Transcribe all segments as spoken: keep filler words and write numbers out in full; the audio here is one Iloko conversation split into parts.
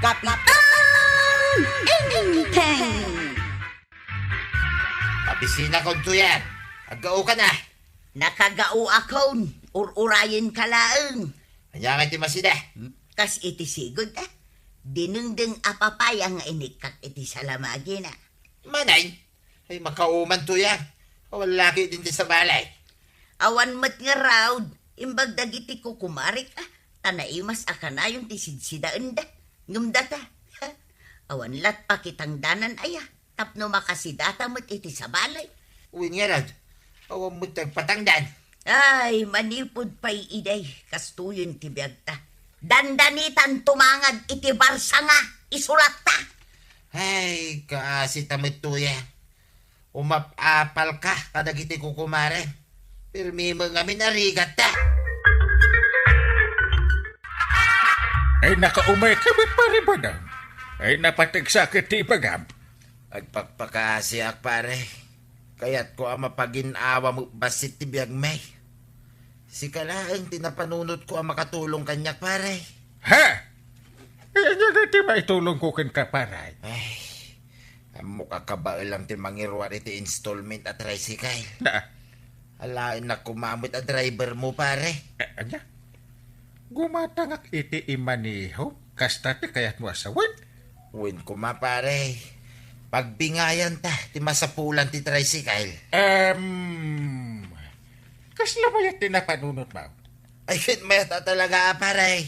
Kapitan Enteng! Pabisinakon, Tuya. Aggaokan a. Nakagaoakon, ur-urayenka laeng. Ania ngay ti masida? Hmm? Kas iti sigud, a. Dinengdeng a papaya nga inikkak iti salamagina. Manay? Ay, makauman, Tuya. Awan laki din ti sa balay. Awan met ngarud, imbag dagiti kukumarek, a, ta naimas a kanayon ti sidsidaenda. Ngem data, awan lat pakitangdanan aya, tapno makasidata met iti sa balay. Wen ngarud, awan met ti agpatangdan. Ay, manipud pay idi, kastoyen ti biagta. Dandanitan tumangad iti barsa nga isuratta. Ay, kaasi ta met, Tuya. Umap-apalka kadagiti kukumarem. Pirmi met ngamin a rigatta. Ay, nakaumay kami, Pare Badong. Ay, napategsakit ti ibagam. Agpakpakaasiak, pare. Kayatko a mapagin-awa met bassit ti biagmi. Sika laeng ti napanunotko a makatulong kaniak, pare. Ha? Eh, ania ti maitulongko kenka, pare? Ay, ammok a kabaelam ti mangiruar iti installment a tricycle. Na? Alaennak koma met a driver mo, pare. Eh, ania? Gumatangak iti imaneho? Kasta ti kayatmo a sawen? Wen koma, pare. Pagbingayanta ti masapulan ti tricycle. Em, kasla mayat ti napanunotmo? Ay, ket mayat a talaga a, pare.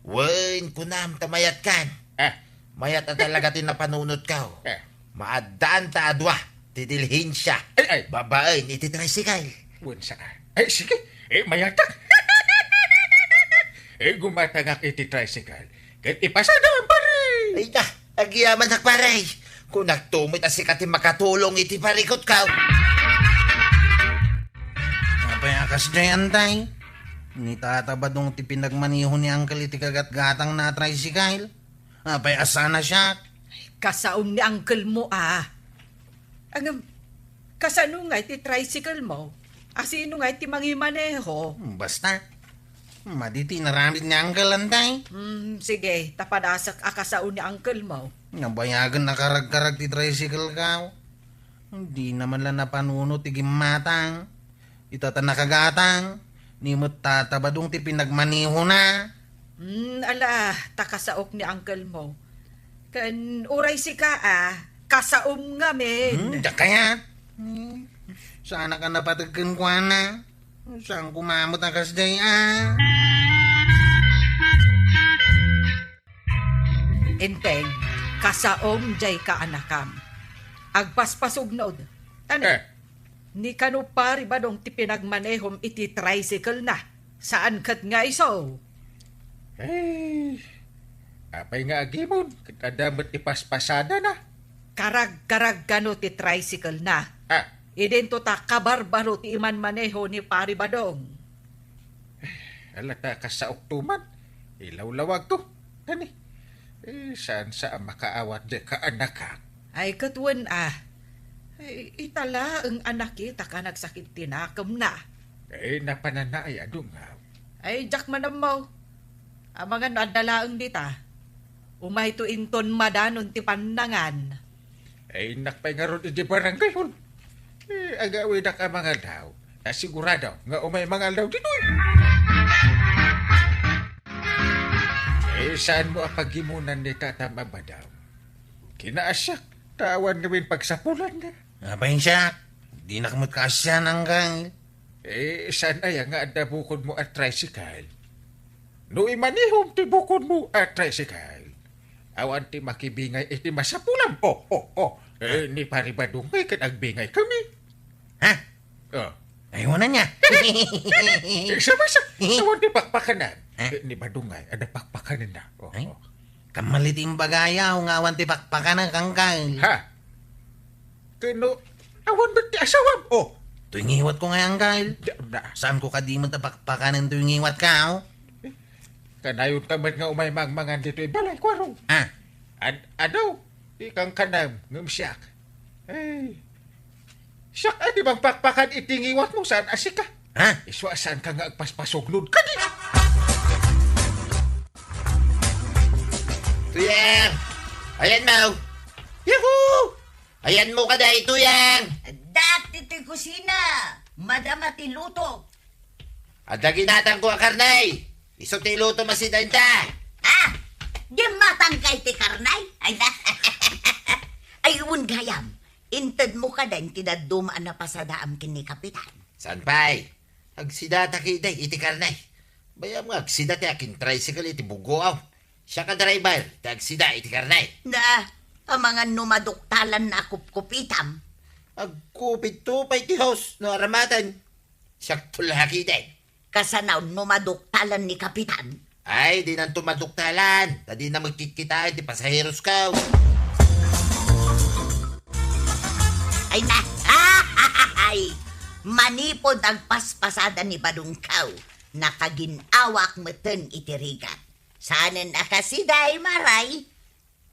Wen, kunam ta mayatkan. Ah. Mayat a talaga ti napanunotko. Ah. Maaddaanta a dua ti dilhensia. Ay, ay. Babaen iti tricycle. Wen sa. Ay, sige. Eh, mayatak. Eh, gumatangak iti tricycle. Ket ipasadam, pare. Ay, ta, agyamanak, pare. Kunakto met a sika ti makatulong iti parikutko. Apay a kasdiay, Antay? Ni Tata Badong ti pinagmaneho ni Uncle iti kagatgatangna a tricycle. Apay a saan a siak? Kasaom ni uncle mo, a. Ngem, kasano ngay ti tricycle mo? A, sino ngay ti mangimaneho? Basta, madi ti inaramid ni Uncle, Antay. Hmm, sige, ta padasek a kasaom ni uncle mo. Nabayagen a karagkarag ti tricycle ko. Dina man la napanunot ti gimmatang. Ita ta nakagatang, ni met Tata Badong ti pinagmanehona. Hmm, ala, ta kasaok ni uncle mo. Ken uray sika, a, kasaom ngamin. Hmm, diak kayat. Hmm. Saanak a napateg kenkuana. Saan koma met a kasdiay, a. Enteng, kasaom jay kaanakam. Agpaspasugnod. Tani, eh, ni kano Pari Badong ti pinagmanehom iti tricycle-na. Saan ket nga isu? Eh, apay nga agimon, ket adda met ipaspasadana. Karagkarag kano ti tricycle-na. Ah. Idinto ta kabarbaro ti imanmaneho ni Pari Badong. Ala ta kasaok to man, ilawlawagko. Tani, eh, saan sa a makaawat di kaanakak? Ay, ket wen, a. Ay, ita laeng a nakita ka nagsakit ti nakemna. Eh, napananna ay adungaw. Ay, diak man ammo. Amangan no adda laeng dita. Umayto inton madanon ti pannangan. Ay, innak pay ngarud iti barangay hall. Eh, agawidak a mangaldaw. Ta sigurado nga umay mangaldaw ditoy. Eh, saan mo a pagimunan ni Tata Mabadaw? Kinaasiak, ta awan ngamin pagsapulanna. Apay siak, dinak met kaasian, Angkal. Eh, saan aya nga adda bukodmo a tricycle? No imanehom ti bukodmo a tricycle, awan ti makibingay iti masapulam. Oh, oh, oh. Eh, ni Pari Badong ngay ket agbingay kami. Ha? Oh. Ay, wala niya. Eh, sa masa, awan ti pakpakanan. Ha? Eh, ni Badong ngay, adda pakpakananna. Oh, ay? Oh. Kamali ti imbagayo nga awan ti pakpakanak, Angkal. Ha? Ken no, awan met ti asawam. Oh. Toy ngiwatko ngay, Angkal. Da, da. Saanko kadi met a pakpakanen toy ngiwatko? Kanayonka met nga umay mangmangan ditoy balay, Kuarong. Ah. Ad-, adu, ti kankanam, ngem siak. Ay, siak a ti mangpakpakan iti ngiwatmo, saan a sika. Ha? Isu a saanka nga agpaspasugnod kadi. Tuyang! Ayanmo! Yahoo! Ayanmo kadi, Tuyang! Dati ti kusina! Madama ti luto! Adda ginatangko a karne! Isu ti ilutom a sidaenta! Ah! Dimmatangka iti karne? Ay, ay, wen gayam, intedmo kadin ti dadduma a napasadaam ken ni Kapitan? Saan pay? Agsidata ketdi iti karne. Bayam nga agsida ti akin tricycle iti bugoaw. Siak a driver ti agsida iti karne. Na, amangan no maduktalan na a kupkupitam. Agkupitto pay ti host no aramaten. Siak tulakiden. Kasano no maduktalan ni Kapitan? Ay, dinanto maduktalan. Ta dina magkitkitaan ti pasaherosko. Ay na, ay! Manipud agpaspasada ni Badongko, nakagin-awak metten iti rigat. Saanen a kasida, Mare?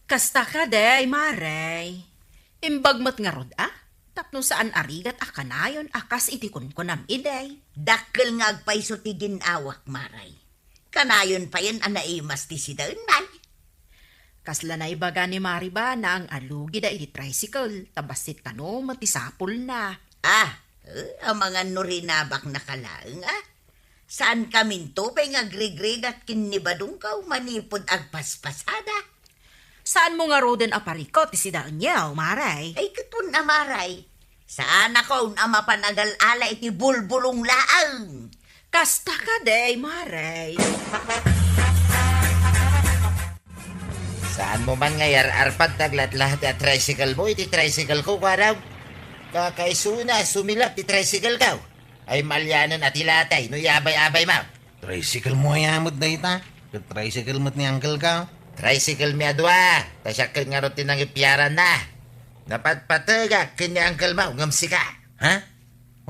Kasta kadi, Mare. Imbag met ngarud a, tapno saan a rigat a kanayon a kas iti kunkunam idi. Dakkel nga agpayso ti gin-awak, Mare. Kanayon payen a naimas ti sidaen, Nay. Kasla naibaga ni Mare Banang a lugida iti tricycle, ta bassit kano met ti sapulna. Ah, eh, amangan no rinabaknaka laeng, a? Saankaminto pay nga agrigrigat ken ni Badongko manipud agpaspasada? Saanmo ngaruden a parikut ti sidaenyo, Mare? Ay, ket wen a, Mare. Saanakon a mapan agal-ala iti bulbulong laeng. Kasta kadi, Mare. Saanmo man nga iyar-arpad ti aglatlahat ti tricycle mo iti tricycle ko, kuarog? Kakaisuna, sumilap ti tricycle ko. Ay, malianen a ti latay no iyabay-abaymo. Tricycle mo aya met dayta? Ket tricycle met ni uncle ko. Tricycle mi a dua, ta siak ket ngarud ti nangipiaranna. Napatpategak ken ni uncle mo ngem sika. Ha?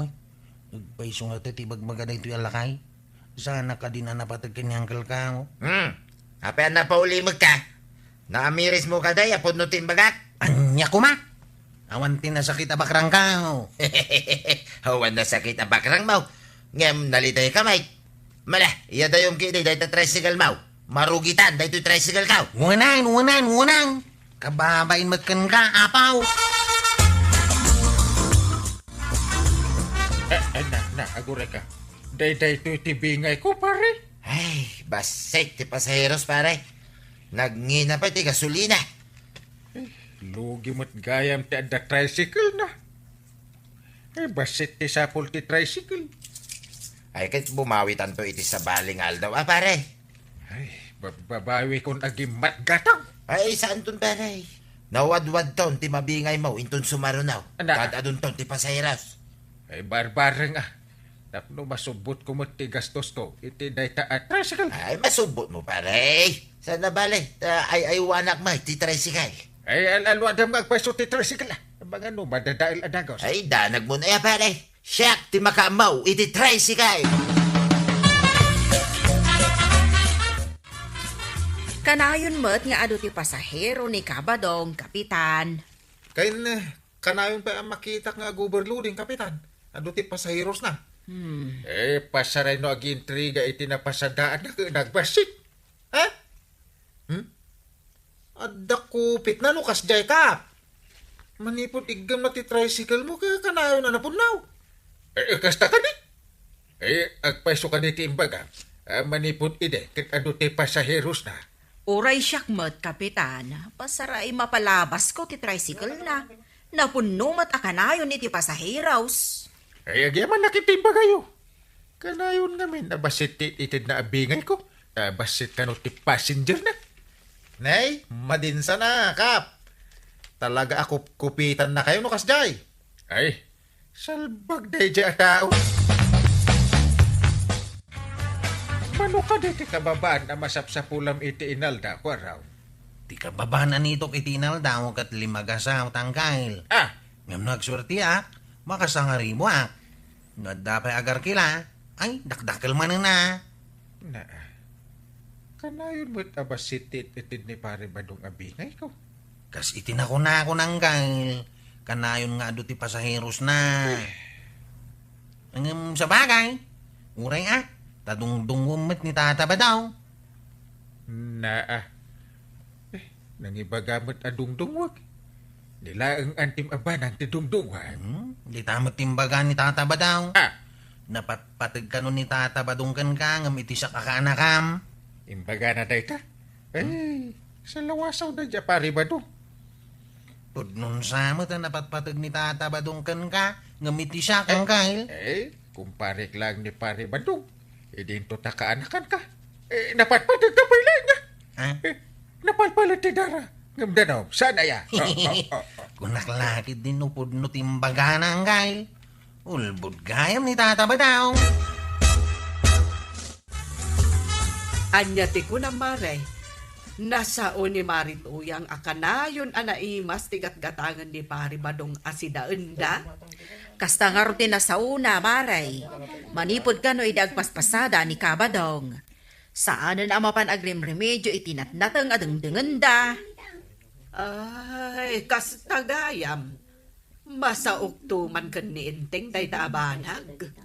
Uy, agpayso nga ti ibagbaga daytoy a lakay. Saanak kadin a napateg ken ni uncle ko. Hmm. Apay a napaulimekka? Naamirismo kadi a pudno ti imbagak? Ania koma? Awan ti nasakit a bakrangko. Awan nasakit a bakrangmo. Ngem nalitayka met. Mala, iyadayom ketdi dayta tricycle mo. Marugitan daytoy tricycle ko. Unan, unan, unan. Kababain met kenka, apaw. Eh, eh, na, na, agurayka. Daydaytoy ti bingayko, pare. Ay, bassit ti pasaheros, pare. Nagngina pay ti gasolina. Eh, lugi met gayam ti adda tricycle na. Eh, bassit ti sapul ti tricycle. Ay, ket bumawitanto iti sabali nga aldaw, a, pare. Ay, ba-, babawikon a gimmatgatang. Ay, saanton, pare. Nawadwadton ti mabingaymo inton sumaruno. Ana. Tad-adunton ti pasaheros. Ay, barbareng, a. Tapno masubbotko met ti gastosko iti dayta a tricycle. Ay, masubbotmo, pare. Saan a bale, ta ay-aywanak met ti tricycle. Ay, al-aluadam nga agpayso ti tricycle, a. Amangan no madadael a dagus. Ay, danagmon aya, pare. Siak ti makaammo iti tricycle. Kanayon met nga adu ti pasahero ni Kabadong, Kapitan. Ken, eh, kanayon pay a makitak nga ag-overloading, Kapitan. Adu ti pasaherosna. Hmm. Eh, pasaray no agiintriga iti napasadaanna ket nagbassit. Ha? Hmm? Adda kupitna no kasdiay, Kap. Manipud iggemna ti tricycle mo, kanayon a napudno. Eh, kasta kadi? Eh, agpayso kadi ti imbaga, a, manipud idi ket adu ti pasaherosna. Uray siak met, Kapitan, pasaray mapalabasko ti tricycle na. Napudno met a kanayon iti pasaheros. Ay, agyamanak iti imbagayo. Kanayon ngamin a bassit ti itedna a bingayko, ta bassit kano ti passenger na. Nay, madinsa na, Kap. Talaga a kupkupitannakayo no kasdiay. Ay, salbag daydiay a tao. Mano kadi ti kababaan a masapsapulam iti inalda, kuarog? Ti kababaan a nitok iti inalda, ket limagasaw, tangkail. Ah! Ngem no agsuertiak, makasangaribuak. No adda pay agarkila, ay, dakdakkel manen a. Naa. Kanayon met a bassit ti it-ited ni Pare Badong a bingayko. Kas iti nakunako, nanggail, kanayon nga adu ti pasaherosna. Ngem sabagay, uray a, ta dungdungngoem met ni Tata Badong. Naa. Eh, Nangibaga met a dungdungwag. Ni laeng antim a banag ti dungdungwag. Hmm? Dita met ti imbaga ni Tata Badong. Ah! Napatpateg kano ni Tata Badong kenka ngem iti siak a kaanakam? Imbagana dayta? Hmm? Ay, salawasawda dia, Pari Badong. Pudno sa met a napatpateg ni Tata Badong kenka ngem iti siak, Angkel. Eh, kumparek laeng ni Pari Badong. Idinto ta kaanakanka. Eh, napatpateg ka pay laeng, ah. Ah? Eh, napalpalet ti dara. Ngem danum, saan aya? Oh, oh, oh, oh. Kunak la ketdin no pudno ti imbagana, Angkel. Ulbod gayam ni Tata Badong. Ania ti kunam, Mare? Nasao ni Mari Tuyang a kanayon a naimas ti gatgatangen ni Pari Badong a sidaenda? Kasta ngarud ti nasaona, Mare. Manipud kano idi agpaspasada ni Kabadong. Saanen a mapan agrimremedyo iti natnateng a dengdengenda. Ay, kasta gayam. Masaokto man ken ni Enteng dayta a banag.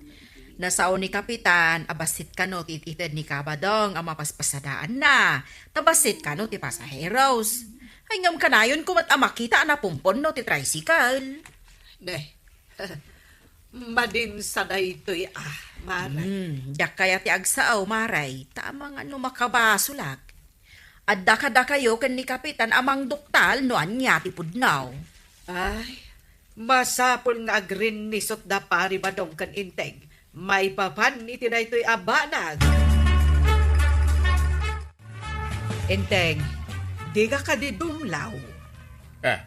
Nasao ni Kapitan a bassit kano ti it-ited ni Kabadong a mapaspasadaanna, ta bassit kano ti pasaheros. Ay, ngem kanayonko met a makita a napumpon no ti tricycle. Ne, madin sa daytoy, ah, Maray. Hmm, diak kaya ti agsao, Maray, ta amangan no makabasolak. Adda kadakayo ken ni Kapitan a mangduktal no ania ti pudno. Ay, masapul nga agrinnisot da Pari Badong ken Enteng maipapan iti daytoy a banag. Enteng, diga kadi dumlaw? Ah,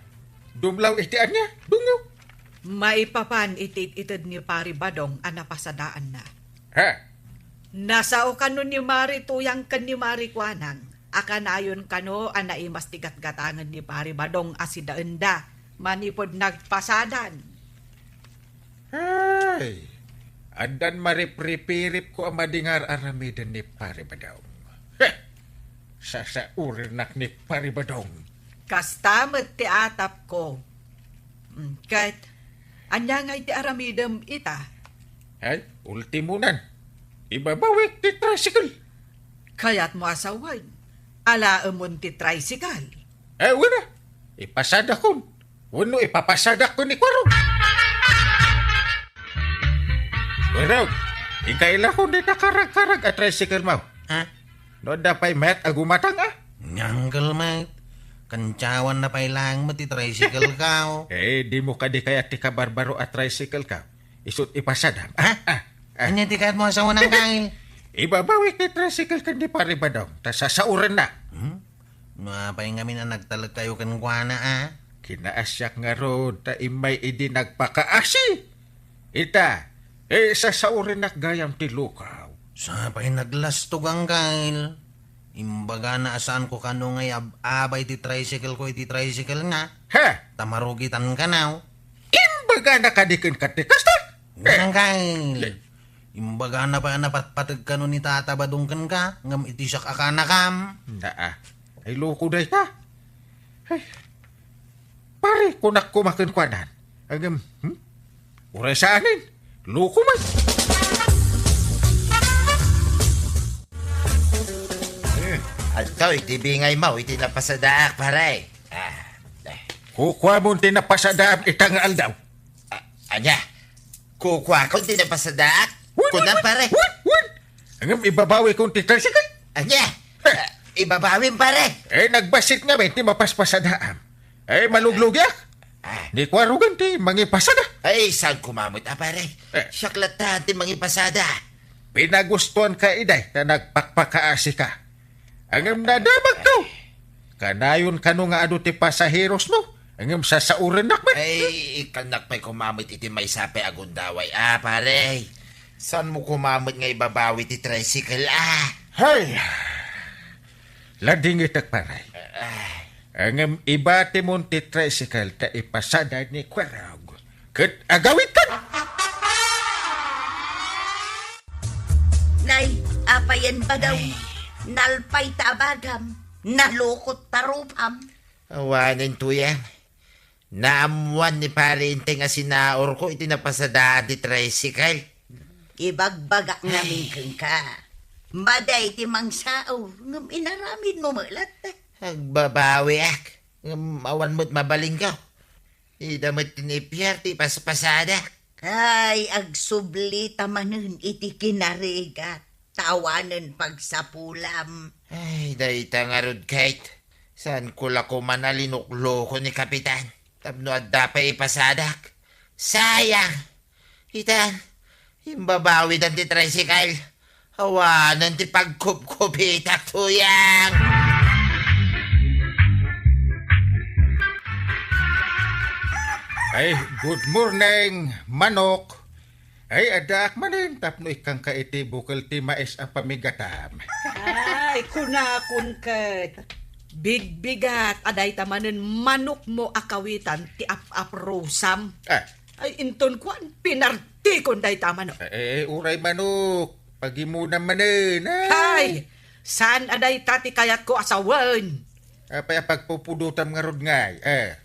dumlaw iti ania? Dungaw? Maipapan iti it-ited ni Pari Badong a napasadaanna. Ha? Nasao kano ni Mari Tuyang ken ni Mari Kuanang a kanayon kano a naimas ti gatgatangen ni Pari Badong a sidaenda manipud nagpasadan. Ay, addan maripripiripko a madi nga ar-aramiden ni Pari Badong. Heh! Sasaurinak ni Pari Badong. Kasta met ti atapko. Mm, ket, ania ngay ti aramidem ita? Ay, ultimonan. Ibabawik ti tricycle. Kayatmo a sawen, alaemon ti tricycle? Eh, wen a. Ipasadakon. Wenno ipapasadakon ni Kuarog. Kuarog, ikailakon dita karag-karag a tricycle mo. Ha? No adda pay met a gumatang, ah? Uncle met, kantiawanna pay laeng met ti tricycle ko. Eh, dimo kadi kayat ti kabarbaro a tricycle ko? Isu't ipasadam. Ha? Ah, ah. Ania ti kayatmo a sawen, Angkel? Ibabawik ti tricycle ken ni Pari Badong, ta sasaorenna. Hmm? No apay ngamin a nagtalekkayo kenkuana, a? Kinaasiak ngarud ta immay idi nagpakaasi. Ita, eh, sasaorennak gayam ti lukaw. Sapay naglastog, Angkel. Imbagana a saanko kano nga iab-abay ti tricycle ko iti tricycle na. Ha? Ta marugitan kano. Imbagana kadi kenka ti kasta? Wen, Angkel. Eh. Imbagana pay a napatpateg kano ni Tata Badong kenka, ngem iti siak a kaanakam. Naa. Ay, loko dayta. Ay. Pare, kunak koma kenkuana. Ngem, hmm? Uray saanen. Loko man. Hmm. Adtoy ti bingaymo iti napasadaak, pare. Ah, eh. Kukuamon ti napasadaam ita nga aldaw. A-, ania? Kukuakon ti napasadaak? Wen, wen, kuna, wen, pare. Wen, wen. Ngem ibabawikon ti tricycle? Ania? Heh. Ah, ibabawim, pare. Eh, nagbassit ngamin ti mapaspasadaam. Eh, maluglugiak. Ah. Ni Kuarugan ti mangipasada. Ay, saan koma met a, pare? Eh. Siak latta ti mangipasada. Pinagustuanka, iday, ta nagpakpakaasika. Ngem nadamagko. Kanayon kano nga adu ti pasaherosmo, ngem sasaorennak met. Ay, ikannak pay koma met iti maysa pay a gundaway, a, pare. Saanmo koma met nga ibabawi ti tricycle, a? Hay! Ladingitek, pare. Ah. Ngem ibatimon ti tricycle ta ipasada ni Kuarog. Ket agawidkan! Nay, apayen, Badong? Ay. Nalpay ta abagam, nalukot ta rupam. Awanen, Tuyang. Naammoan ni Pare Enteng a sinaurko iti napasadaan ti tricycle. Ibagbagak ngamin kenka. Madi ti mangsao, ngem inaramidmo met latta. Agbabawiak. Ngem awan met mabalinko. Ida met ti napiar ti ipaspasadak. Ay, agsubli ta manen iti kinarigat, ta awanen pagsapulam. Ay, dayta ngarud, Kate. Saanko la koma a linukluko ni Kapitan tapno adda pay ipasadak. Sayang! Itan, imbabawidan ti tricycle. Awanen ti pagkupkupitak, tuyang. Ay, good morning, manok. Ay, addaak manen tapno ikkanka iti bukel ti mais a pamigatam. Ay, kunakon ket, bigbigat a dayta manen manokmo a kawitan ti ap-aprosam. Ah. Ay, inton kuan, pinartikon dayta manok. Eh, eh, uray manok. Pagimudam manen, ah. Hay! Saan a dayta ti kayatko a sawen? Apay a pagpupudotam ngarud ngay, eh?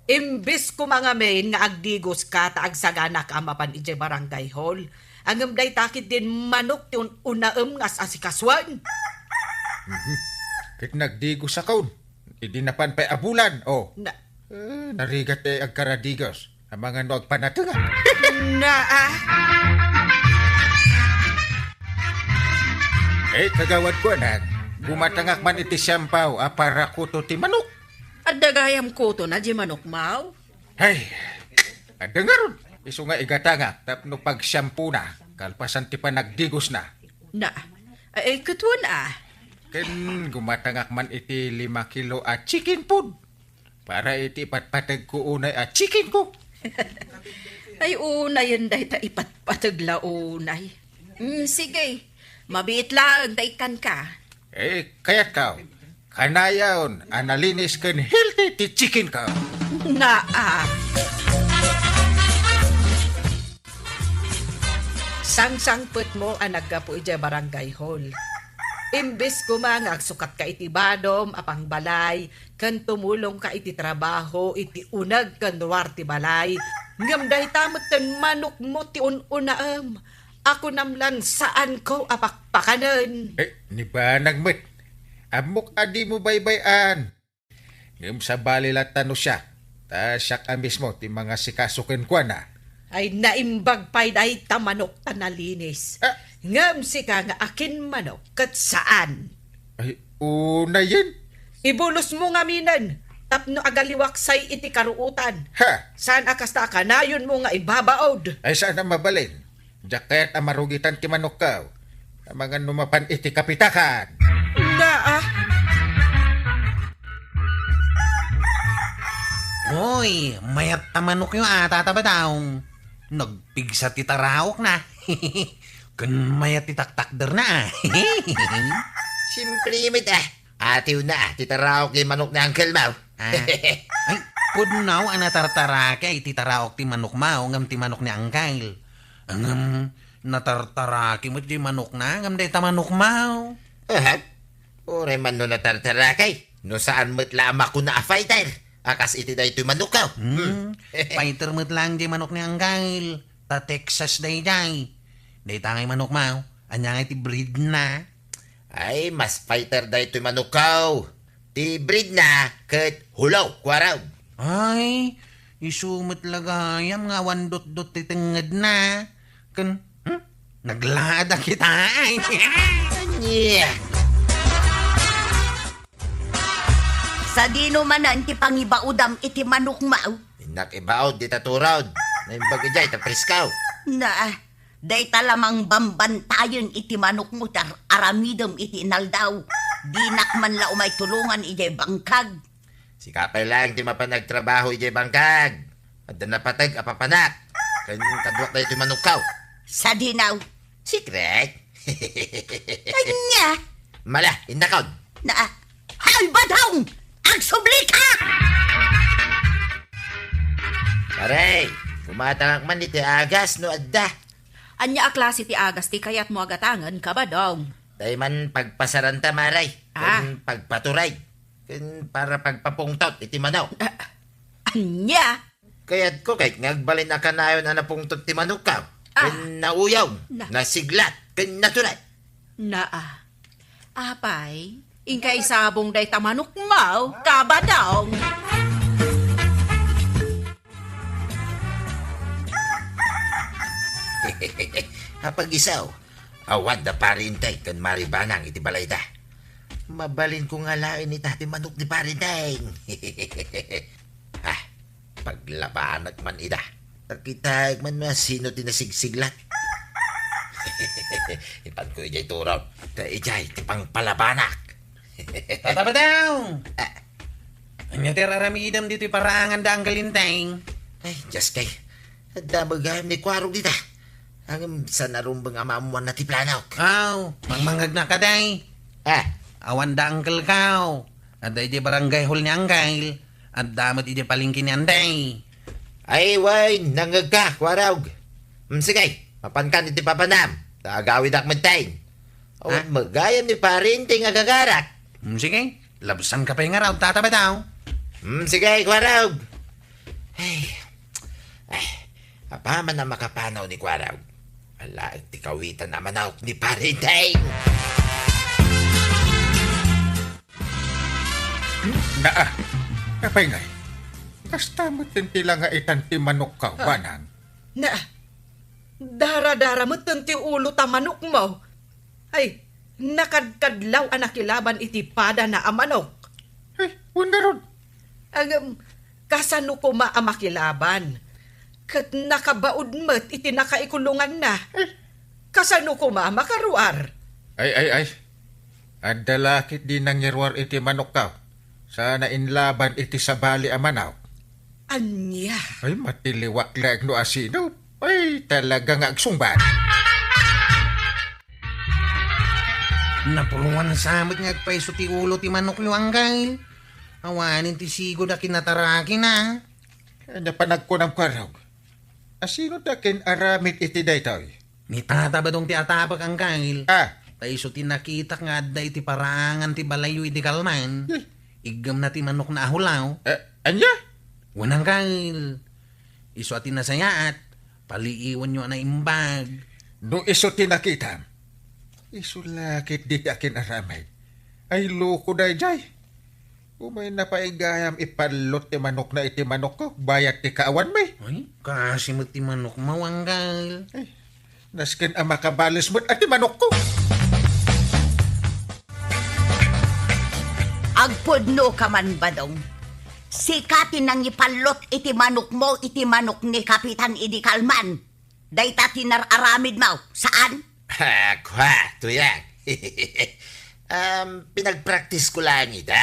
Imbes koma ngamin nga agdigoska ta agsaganak a mapan idiay barangay hall, ngem dayta ketdin manok ti un-unaem nga as-asikasuen. Mhm. Ket nagdigosakon. Idi napan pay a bulan, oh. Na- Eh, narigat ti agkaradigos. Amangan no agpanatengak. Na, ah. Eh, kagawad ko, anak, gumatangak man iti siampaw a para kuto ti manok. Adda gayam kutona diay manokmo? Hay, adda ngarud. Isu nga igatangak tapno pagsiampona, kalpasan ti panagdigosna. Na, ay, ket wen a. Ken gumatangak man iti lima kilo a chicken food para iti ipatpategko unay a chickenko. Ay, unayen dayta ipatpateg la unay. Mm, sige, mabiit laeng ta ikkanka. Eh, kayatko, kanayon a nalinis ken healthy ti chickenko. Naa. Sangsangpetmo a naggapu idiay barangay hall. Imbes koma nga agsukatka iti badom a pangbalay ken tumulongka iti trabaho iti uneg ken ruar ti balay, ngem dayta metten manokmo ti un-unaem. Akunam lan saanko a pakpakanen. Eh, ni banag met. Ammok a dimo baybay-an. Ngem sabali latta no siak, ta siak a mismo ti mangasikaso kenkuana. Ay, naimbag pay dayta manok ta nalinis. Ah. Ngem sika nga akin manok, ket saan. Ay, unayen. Ibulosmo ngaminen, tapno agaliwak say iti karuotan. Ha? Saan a kasta a kanayonmo nga ibabaod. Ay, saan a mabalin. Diak kayat a marugitan ti manokko. Amangan no mapan iti kapitakan. Naa. Hoy, mayat ta manokyo a, Tata Badong. Nagpigsa ti taraokna. Ken mayat ti taktakderna a. Simple met a. Atiwna a, ti taraok ti manok ni uncle mo. Ah. Ay, pudno a natartaraki iti taraok ti manokmo, ngem ti manok ni uncle. Ngem natartaraki met ti manokna, ngem dayta manokmo. Aha. Uray man no natartaraki, no saan met la a makuna a fighter, a kas iti daytoy manokko. Hmm. Hmm. Fighter met laeng ti manok ni uncle. Ta Texas daydiay. Dayta ngay manokmo, ania ngay ti breedna? Ay, mas fighter daytoy manokko. Ti breedna ket Hullo Quarrel. Ay, isu met la gayam nga awan dotdot ti tengngedna. Ken, hmm? Naglaada kita, ay. Ania? Sadino manen ti pangibaudam iti manokmo? Innak ibaud dita turod. Naimbag idiay ta presko. Na, dayta la mangbambantayen iti manokmo ti ar-aramidem iti inaldaw. Dinak man la umay tulongan idiay bangkag. Sika pay laeng ti mapan agtrabaho idiay bangkag. Adda napateg a papanak. Ken kaduak daytoy manokko. Sadino? Secret. Ania? Mala, innakon. Na, hay, Badong! Agsublika! Pare, gumatangak man iti agas no adda. Ania a klase ti agas ti kayatmo a gatangen, Kabadong? Tay man pagpasaranta, Mare. Ah. Ken pagpaturay. Ken para pagpapungtot iti manok. Ah, ania? Kayatko ket nga agbalin a kanayon a napungtot ti manokko. Ah. Ken nauyong, na, nasiglat, ken naturay. Naa. Apay, Inka isabong dayta manokmo, Kabadong. Apag-isu, awan da Pari Enteng ken Mari Banang iti balayda. Mabalinko nga alaen ita ti manok ni Pari Enteng. Ah, paglabanak man ida. Takitaek man no sino ti nasigsiglat. Ipanko idiay turon. Ta idiay ti pangpalabanak. Tata Badong! Ah. Ania ti ar-aramidem ditoy paraangan da Uncle Enteng? Ay, Diyos kay. Adda met gayam ni Kuarog dita. Ngem saan a rumbeng a maammuanna ti planok. Aw, mangmangngegna kadi. Ah. Awan da Uncle ko. Adda idiay barangay hall ni Uncle. Adda met idiay palengke ni Anday. Ay, wen, nangngegka, Kuarog. Hmm, sige, mapankan iti papanam. Ta agawidak met ten. Awan met gayam ni Pari Enteng nga agagarak. Hmm, sige, labsanka pay ngarud, Tata Badong. Hmm, sige, Kuarog. Ay, ay, apaman a makapanaw ni Kuarog. Alaek ti kawitan a manok ni Pari Enteng. Naa, apay ngay? Kasta met ti langaitan ti manokko, Banang. Na, daradara met ti ulo ta manokmo. Ay, nakadkadlaw a nakilaban iti padana a manok. Ay, wen ngarud. Ngem, kasano koma a makilaban? Ket nakabaud met iti nakaikulonganna. Eh. Kasano koma a makaruar? Ay, ay, ay. Adda la ketdi nangiruar iti manokko. Saan a inlaban iti sabali a manok. Ania? Ay, matiliwak laeng no asino. Ay, talaga nga agsungbat. Napuruan sa met nga agpayso ti ulo ti manokyo, Uncle. Awanen ti sigud a kinatarakina. Ania panagkunam, Kuarog? Asino ti akin-aramid iti daytoy? Ni Tata Badong ti atapek, Uncle. Ah. Ta isu ti nakitak nga adda iti paraangan ti balayyo idi kalman. Eh. Iggemna ti manokna a hulaw. Eh, ania? Wen, Uncle. Isu a ti nasayaat, paliiwanyo a naimbag. No isu ti nakitam, isu la ketdi ti akin-aramid. Ay, loko daydiay. Umayna pay gayam ipallot ti manokna iti manokko, bayat ti kaawanmi. Ay, kaasi met ti manokmo, Uncle. Ay, nasken a makabales met a ti manokko. Agpudnoka man, Badong. Sika ti nangipallot iti manokmo iti manok ni Kapitan idi kalman. Dayta ti nar-aramidmo, saan? Ah, kwa, tuyang. Um, pinagpraktisko laeng ita.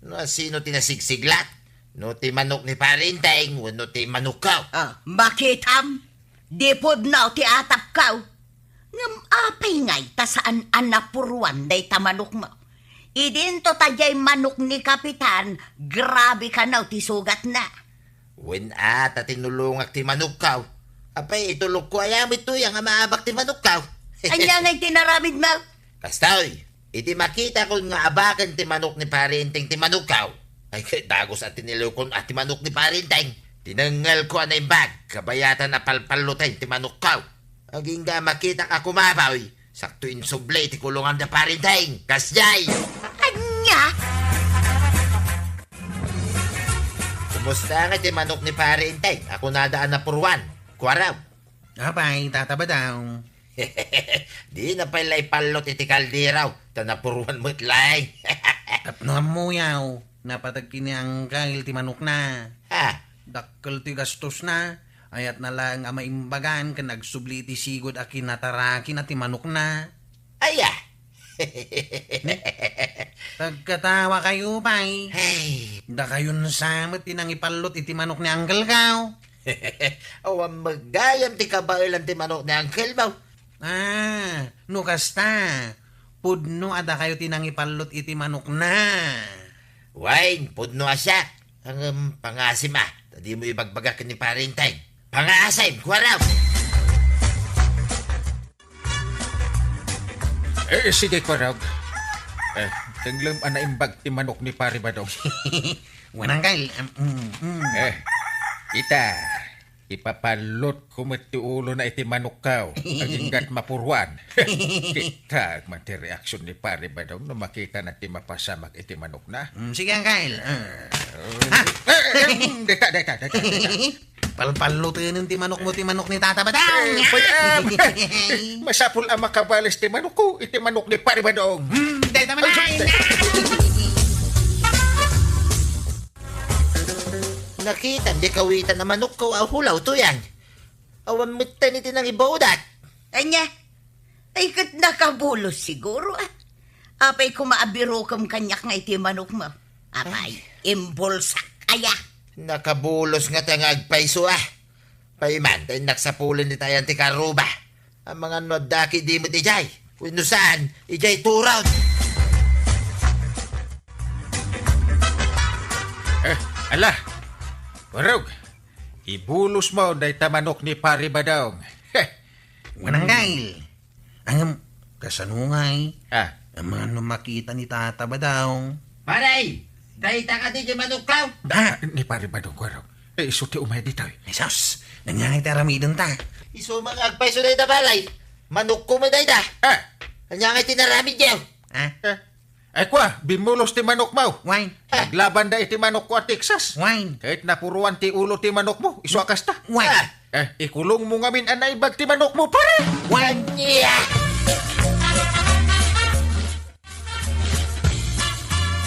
No sino ti nasigsiglat? No ti manok ni Pari Enteng wenno ti manokko? Ah, makitam? Di pudno ti atapko. Ngem apay ngay ta saan a napuruan dayta manokmo? Idinto ta diay manok ni Kapitan, grabe kano ti sugatna. Wen a, ta tinulongak ti manokko. Apay, itulokko aya met tuyang a maabak ti manokko? Ania ngay ti naramidmo? Kastoy, iti makitakon nga abaken ti manok ni Pari Enteng ti manokko, ay, ket dagus a tinilokon a ti manok ni Pari Enteng. Tinengngelko a naimbag, kabayatan a palpalloten ti manokko. Agingga a makitak a kumabaw, sakto insubli iti kulongan da Pari Enteng. Kasdiay! Ania? Kumusta nga ti manok ni Pari Enteng a kunada a napuruan? Kuarog. Apay, Tata Badong. Dina pay la ipallot iti kaldero, ta napuruan met laeng. Tapno ammoyo, napateg ken ni Uncle ti manokna. Ha? Dakkel ti gastosna, ayatna laeng a maimbagan ken agsubli iti sigud a kinatarakina ti manokna. Aya! Agkatawakayo pay. Hey! Dakayon sa met ti nangipallot iti manok ni Uncle ko. Awan met gayam ti kabaelan ti manok ni Uncle mo. Ah, no kasta, pudno a dakayo ti nangipallot iti manokna. Wen, pudno a siak. Ngem pangasim a, ta dimo ibagbaga ken ni Pari Enteng. Pangasim, Kuarog! Eh, sige, Kuarog. Eh, tenglem a naimbag ti manok ni Pari Badong. Wen, Uncle. Em, mm, mm. Eh, ita. Ipapallotko met ti ulona iti manokko, aginggat mapuruan. Kitak man ti reaksion ni Pare Badong no makitana ti mapasamak iti manokna. Mm, sige, Uncle. Ah. Eh, eh, mm, deta, deta, deta, deta. Palpallotenen ti manokmo ti manok ni Tata Badong. Eh, pay-, ah, masapul a makabales ti manokko iti manok ni Pare Badong. Mm, deta man. Ay, ay, ay. Nakitam di kawitan a manokko a hulaw, Tuyang. Awan metten iti nangibudat. Ania? Ay, ket nakabulos siguro, ah. Apay koma a birokem kaniak nga iti manokmo? Apay, ay, imbolsak aya? Nakabulos ngata nga agpayso, ah. Pay man, ta innak sapulen dita ayan ti karuba. Amangan no adda ketdi met idiay. Wenno saan, idiay turod. Eh, ala! Warog! Ibulosmo dayta manok ni Pare Badong. Heh! Mananggal! Ngem, kasano ngay? Ah. Amangan no makita ni Tata Badong. Pare! Dayta kadi ti manokko? Ah, ni Pare Badong, Warog. Eh, isu ti umay ditoy. Jesus! Ania ngay ti aramidenta? Isu man nga agpayso dayta, pare. Manokko met dayta. Ah. Ania ngay ti inaramidyo? Ah? Eh, ay, kua, bimmulos ti manokmo. Wine. Naglabanda iti manokko a Texas. Wine. Ket napuruan ti ulo ti manokmo, isu a kasta. Wine. Ah. Eh, ikulongmo ngamin a naimbag ti manokmo, pare. Wine. Ania?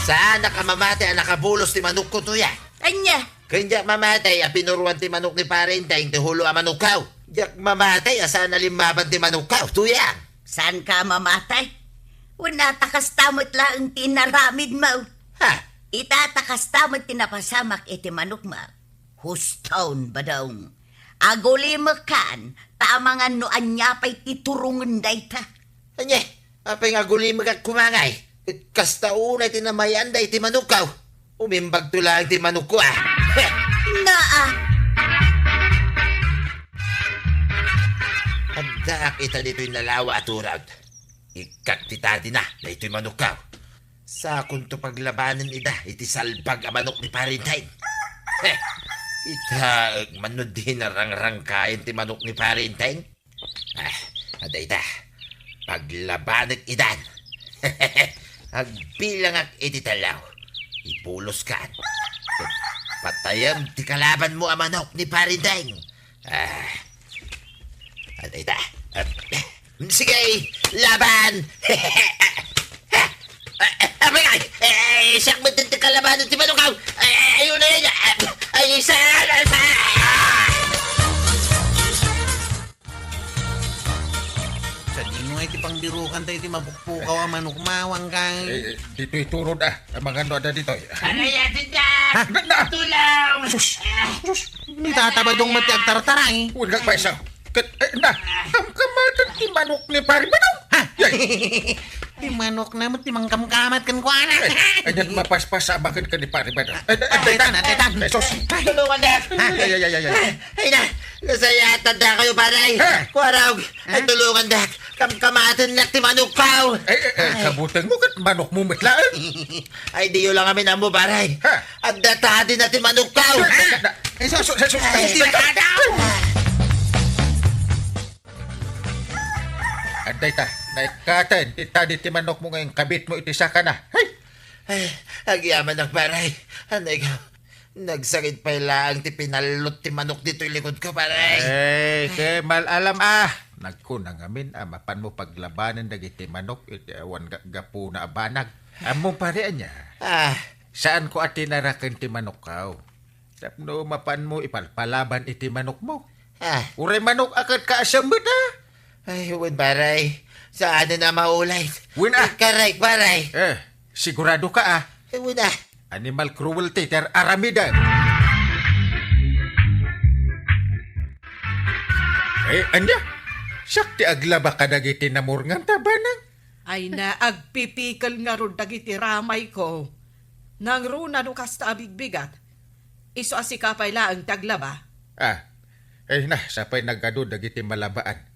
Saan a ka mamati a nakabulos ti manokko, Tuyang? Ania? Ken diak mamati a pinuruan ti manok ni Pare Enteng ti hulo a manokko. Diak mamati a saan a limmaban ti manokko, Tuyang. Saanka a mamati? Wen, ita kasta met laeng ti inaramidmo. Ha? Ita ta kasta met ti napasamak iti manokmo. Huston, Badong. Agulimekkan, ta amangan no ania pay ti turongen dayta. Ania? Apay nga agulimek koma ngay? Kasta unay ti namayan-da iti manokko. Umimbagto laeng ti manokko, ah. Naa. Addaak ita ditoy nalawa a turod. Ikkak ti tadina daytoy manokko. Sakonto paglabanen ida iti salbag a manok ni Pare Enteng. Heh! Ita, eh, man no di narangrangkayen ti manok ni Pare Enteng? Ah, adda ita. Paglabanek idan. Agbilangak iti tallo. Ibuloskan. Patayem ti kalabanmo a manok ni Pare Enteng. Ah. Adda ita. Ah, sige, laban! Ah, ah, apay, ay, eh, siak met ti kalabanen ti manokko. Ay, ay, ayun na yan. Ay, isa, isa. Sadino nga iti pangbirukan tayo iti mapukpukaw a manok, mawang kay. Eh, eh, ditoy turod, ah. Amangan no adda ditoy. Aray, atin ka! Ha? Na, na! Tulong! Sus! Sus! Ni Tata Badong met ti agtartara, eh. Huwag kang paisa. Ket, eh, na, kamkamatan ti manok ni Pare Badong. Ha? Yay! Ti manok na met ti mangkamkamat kenkuana. Eh, ayan mapaspas a bakit ka ni Pare Badong. Eh, eh, Ay, tetan, ah, tetan. Eh, sus. Tulungan na! Ay, ay, ay, ay, ay, ay. Ay na, nasayatan na kayo, pare. Ha? Kuarog, ay Ha? tulungan na. Kamkamaten na ti manok ko. Eh, eh, eh, kabuteng mo ket manok mo met laeng. Ay, diyo lang amin ammo, pare. Ha? Adda tadi na ti manok ko. Eh, eh, eh, sus, sus, sus, Ay, sus, sus. Adda ita, naikkaten, ita di ti manok mo nga inkabit mo iti saka na. Hey! Ay, agyamanak, pare. Anay ka, nagsakit pay laeng ti pinallot ti manok ditoy likod ko, pare. Eh, ke mal alam, ah. Nagkuna ngamin a mapan mo paglabanen dagiti manok iti awan ga-, gapuna a banag. Ammom, pare, ania? Ah. Saan ko a tinaraken ti manok ko. Tapno mapan mo ipalpalaban iti manok mo. Ah. Uray manok a ket kaasam met, ah. Ay, wen, pare. Saanen a maulit. Wen, ah. Correct, pare. Eh, sigurado ka, ah. Eh, wen, ah. Animal cruelty ti ar-aramiden. Eh, ania? Siak ti aglaba kadagiti namurngan ta, banag. Ay na, agpipikel ngarud dagiti ramayko. Nangruna no kasta a bigbigat. Isu a sika pay laeng ti aglaba. Ah, ay na, sapay nagadu dagiti malabaan.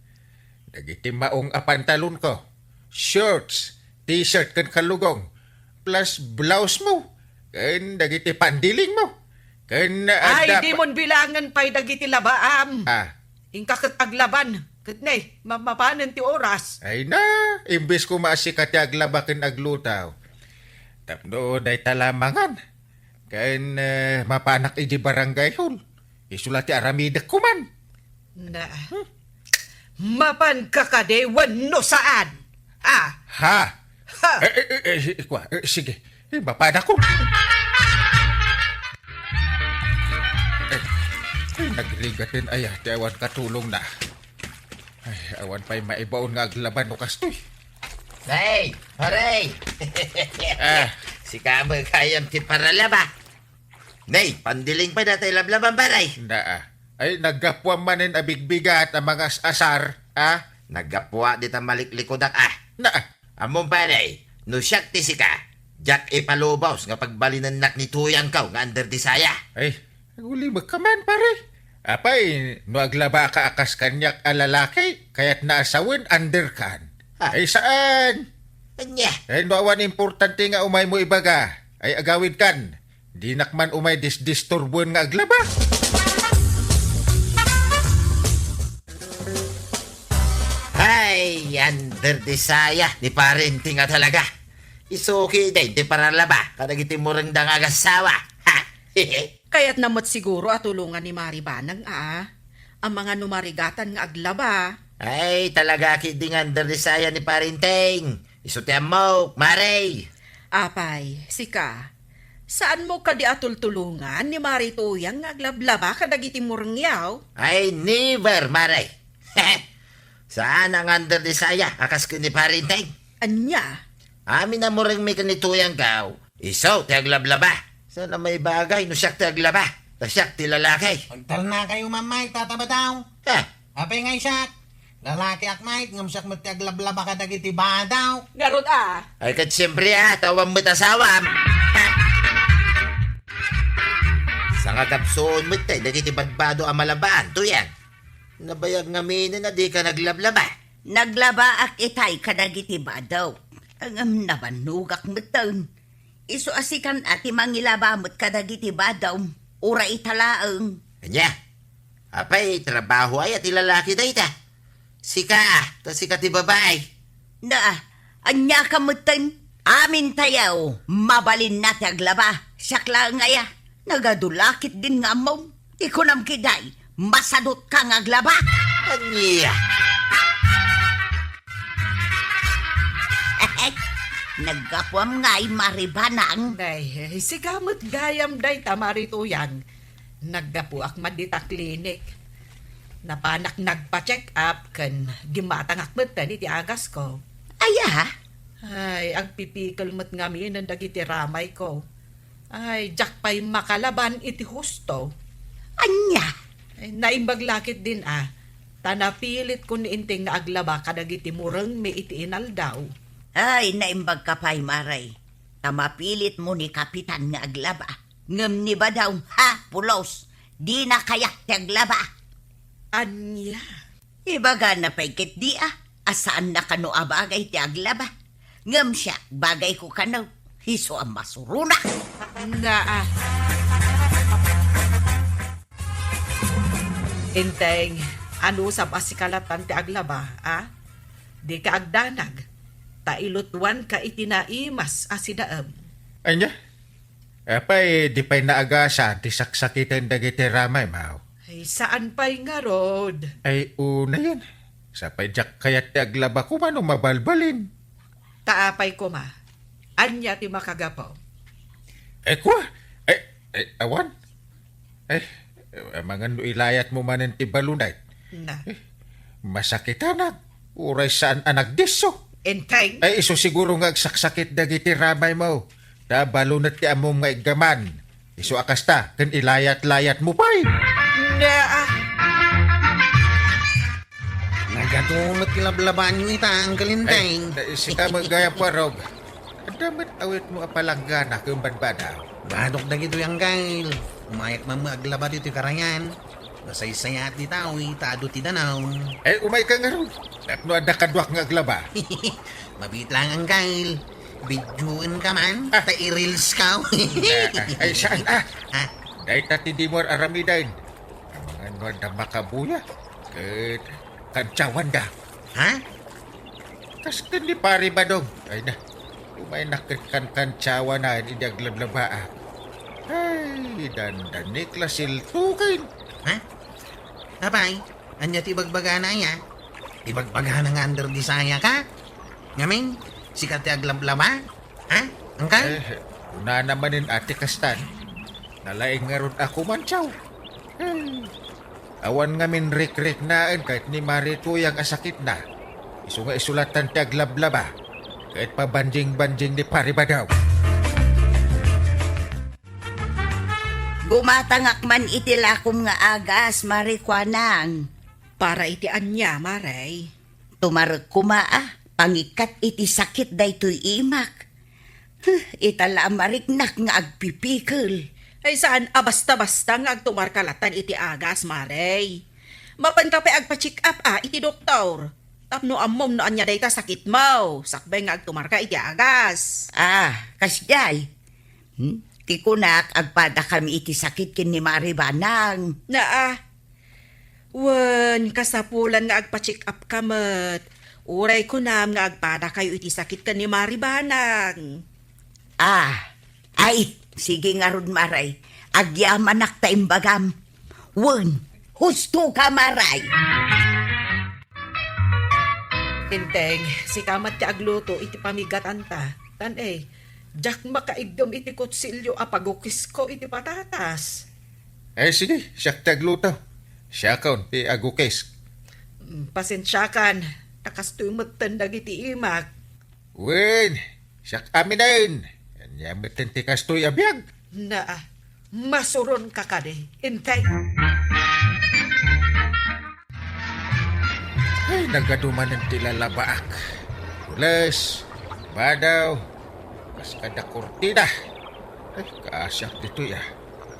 Dagiti maong a pantalonko, shorts, t-shirt ken kallugong, plus blouse mo, ken dagiti pandiling mo. Ken, ah, Ay, dapa- dimon bilangen pay dagiti labaam. Ah. Inka ket aglaban. Ket ne, ma-, mapanen ti oras. Ay na, imbes koma a sika ti aglaba ken agluto. Tapno dayta la mangan. Ken, eh, mapanak idi barangay hall. Isu la ti aramidek koman. Na. Mapanka kadi wenno saan? Ah. Ha? Ha? Eh, eh, eh, eh, ikua, eh, sige. Eh, mapanakon. Eh, eh, nagligaten aya ti awan katulongna. Ay, awan pay maibaon nga aglaban no kastoy. Hey, pare! Ah. Sika met gayam ti paralaba. Nay, pandiling pay dayta lablabam, pare. Naa. Ay, naggapuam manen a bigbigat a mangas-asar, ah? Naggapuak dita maliklikudak, ah. Naa. Ammom, pare, no siak ti sika, diak ipalubos nga pagbalinennak ni tuyangko nga under desaya. Ay, agulimekka man, pare. Apay, no aglaba ka a kas kaniak a lalaki, kayatna a sawen underkan. Ah. Ay, saan? Ania? Ay, no awan importante nga umaymo ibaga, ay agawidkan. Dinak man umay disdisturbuen nga aglaba. Ay, under desaya ni Pare Enteng a talaga. Isu ketdin ti paralaba kadagiti murengda nga agassawa. Ha? Kayatna met siguro a tulongan ni Mari Banang, a, a mangano marigatan nga aglaba. Ay, talaga ketdi nga under desaya ni Pare Enteng. Isu ti ammok, Mare. Apay, sika, saanmo kadi a tultulongan ni Mari Tuyang nga aglablaba kadagiti murengyo? Ay, never, Mare. Saan nga under desaya a kas ken ni Pare Enteng. Ania? Amin a murengmi ken ni Tuyangko, isu ti aglablaba. Saan a maibagay no siak ti aglaba, ta siak ti lalaki. Agtalnakayo, Mamay, Tata Badaw. Ha? Apay nga siak? Lalakiak met, ngem siak met ti aglablaba kadagiti badaw. Ngarud a? Ay, ket siempre, a, ta awan met asawam. Sangagapsuon met tay dagiti badbado a malabaan, Tuyang. Nabayag ngamin a dika naglablaba. Naglabaak itay kadagiti badaw. Ngem nabannogak metten. Isu a sikan a ti mangilaba met kadagiti badawm, uray ita laeng. Ania? Apay, trabaho aya ti lalaki dayta? Sika, ta sika ti babai. Na, ania ka metten? Amintayo, mabalinna ti aglaba. Siak laeng aya. Nagadu la ketdin nga ammom. Ti kunam ketdi, masadutka nga aglaba. Ania? Naggapuam ngay, Mari Banang. Nay, sika met gayam dayta, Mari Tuyang. Naggapuak man dita klinik. Napanak nagpa-check up ken gimmatangak metten iti agasko. Aya? Ay, agpipikel met ngamin dagiti ramayko. Ay, diak pay makalaban iti husto. Ania? Ay, naimbag la ketdin a, ta napilitko ni Enteng nga aglaba kadagiti murengmi iti inaldaw. Ay, naimbagka pay, Mari. Ta mapilitmo ni Kapitan nga aglaba. Ngem ni badawm, ha, pulos, dina kayat ti aglaba. Ania? Ibagana pay ketdi a, a saanna kano a bagay ti aglaba. Ngem siak, bagayko kano, isu a masurona. Naa. Enteng, anusam a sika latta ti aglaba, a? Dika agdanag, ta ilutuanka iti naimas a sidaem. Ania? Apay, di pay naagasan ti saksakiten dagiti ramaymo? Ay, saan pay ngarud? Ay, unayen. Sapay diak kayat ti aglaba koma no mabalbalin. Ta apay koma? Ania ti makagapu? Ay, kua? Ay, ay, awan. Ay, amangan no ilayatmo manen ti balonay. Na. Eh, masakitanak. Uray saan a nagdisso. Enteng? Ay, isu siguro nga agsaksakit dagiti ramaymo. Ta balonet ti ammom nga iggaman. Isu a kasta, ken ilayat-layatmo pay. Na, ah. Nagadu met ti lablabaanyo ita, Uncle Enteng. Ay, sika met gayam, Warog. Adda met awitmo a palanggana ken badbada. Badok dagitoy, Uncle. Umayak man met aglaba ditoy karayan. Nasaysayaat ti tao ita adu ti danum. Ay, umayka ngarud. Tapno adda kaduak nga aglaba. Mabiit lang, Uncle. Videoenka man, ah, ta i-reels ka. Ah, ay, saan? Ah, ha? Dayta ti dimo ar-aramiden. Amangan no adda makabuya ket kantiawanda. Ha? Kas ken ni Pari Badong. Ay na, umaynak ket kankantiawanan idi aglablabaak. Ay, dandanik la siltuken. Ha? Apay, ania ti ibagbagana aya? Ibagbagana nga under the saya ka? Ngamin, sika ti aglablaba? Ha? Angkal? Eh, kunana manen a ti kastan. Nalaing ngarud a kumantiaw. Eh, awan ngamin rikriknaen ket ni Mari Tuyang a sakitna. Isu nga isulatan ti aglablaba. Ket pabanjing-banjing ni Pari Badong. Gumatangak man iti lakom nga agas, Mari Kuanang. Para iti ania, Mare? Tumarek koma a pangikkat iti sakit daytoy imak. Huh, ita la a mariknak nga agpipikel. Ay, saan a basta-basta nga agtumarka latan iti agas, Mare. Mapanka pay agpa-check up a iti doktor. Tapno ammom no ania dayta sakitmo, sakbay nga agtumarka iti agas. Ah, kasdiay. Hmm? Ti kunak, agpadakami iti sakit ken ni Mari Banang. Naa. Wen, kasapulan nga agpa-check up ka met. Uray kunam nga agpadakayo iti sakit ken ni Mari Banang. Ah, ay, sige ngarud, Mare. Agyamanak ta imbagam. Wen, husto ka, Mare. Enteng, sika met ti agluto iti pamigatanta. Tan, eh, diak makaigdem iti kutsilio a pagukisko iti patatas. Eh, sige, siak ti agluto. Siakon ti agukis. Mm, pasensiakan, ta kastoy metten dagiti imak. Wen, siak aminen. Ania metten ti kastoy a biag? Naa, masuronka kadi, Enteng. Ay, nagadu manen ti lalabaak. Pules, badaw, kas kada kurtina. Ay, kaasiak ditoy, ah.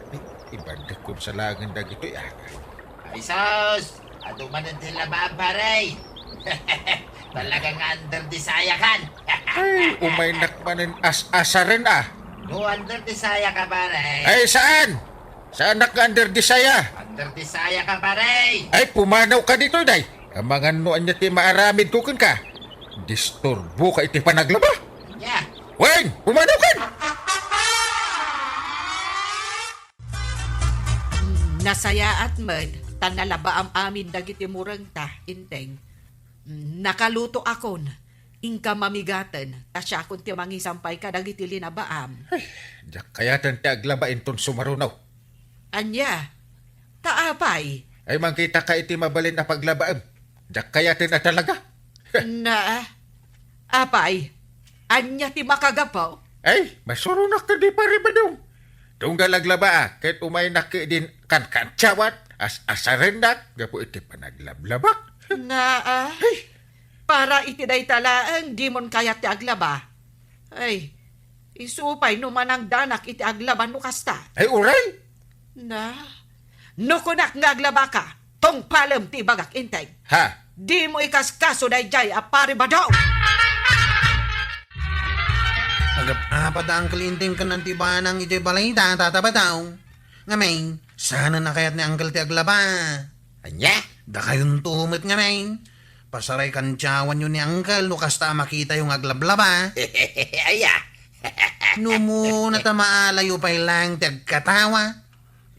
Ay, ibandekkon sa laengen dagitoy, ah. Ay, sus! Adu manen ti labaam, pare! Talaga nga under the saya kan. Ay, umaynak manen as-asaren, ah. No under the saya ka, pare. Ay, saan? Saanak nga under the saya? Under the saya ka, pare. Ay, pumanaw ka ditoy, day. Amangan no ania ti maaramid ko kenka. Disturbo ka iti panaglaba. Nya. Wen, pumanaw ka! Nasayaat met, ta nalabaam amin dagiti murengta, Enteng. Nakalutoakon, inka mamigaten, ta siakon ti mangisampay kadagiti linabaam. Ay, diak kayaten ti aglaba inton sumaruno. Ania? Ta apay? Ay, mangkitaka iti mabalin a paglabaem. Diak kayaten a talaga. Na, apay, ania ti makagapu? Ay, masuronak kadi, Pare Badong. Tunggal aglabaak, ket umaynak ket din kankantiawat, as-asarennak, gapu iti panaglablabaak. Nga, ah, Ay. Para iti dayta laeng, dimon kayat ti aglaba. Ay, isu pay no manangdanak iti aglaba no kasta. Ay, uray! Na, no kunak nga aglabaka, tungpalem ti ibagak, Enteng. Ha? Dimo ikaskaso daydiay a Pare Badong. Agap-apat a Uncle Enteng ken Auntie Banang idiay balay da, Tata Badong. Ngamin, saan a kayat ni Uncle ti aglaba? Ania? Dakayonto met ngamin. Pasaray kantiawanyo ni Uncle no kasta a makitayo nga aglablaba. Aya? No umuna ta maalayo pay laeng ti agkatawa,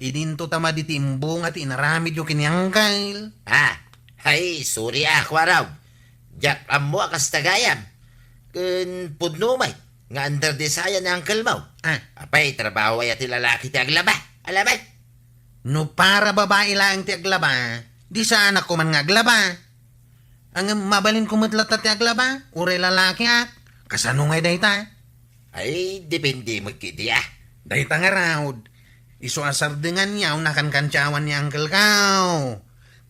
idinto ta madi ti imbunga ti inaramidyo ken ni Uncle. Ah, ay, sorry a, Kuarog. Diak ammo a kasta gayam. Ken pudno met nga under the saya ni uncle mo. Ah. Apay, trabaho aya ti lalaki ti aglaba? Alabay! No para babai laeng ti aglaba, di saanak koma nga aglaba. Ngem mabalinko met latta ti aglaba, uray lalaki a. Kasano ngay dayta? Ay, depende met iti, ah. Dayta ngarud, isu a sardenganyo a kankantiawan ni Uncle ko.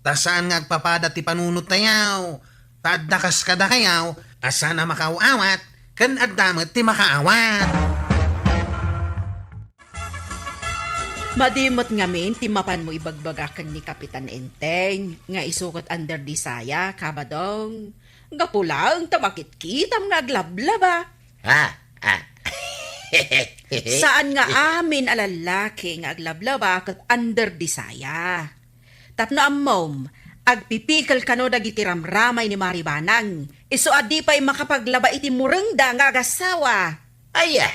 Ta saan nga agpapada ti panunottayo. Ta adda kas kadakayo a saan a makaaw-awat, ken adda met ti makaawat. Madi met ngamin ti mapanmo ibagbaga ken ni Kapitan Enteng nga isu ket under the saya, Kabadong. Gapu laeng ta makitkitam nga aglablaba. Ha? Ah. Saan nga amin a lallaki nga aglablaba ket under disaya. Tapno ammom, agpipikel kano dagiti ramramay ni Mari Banang, isu a di pay makapaglaba iti murengda nga agasawa. Aya.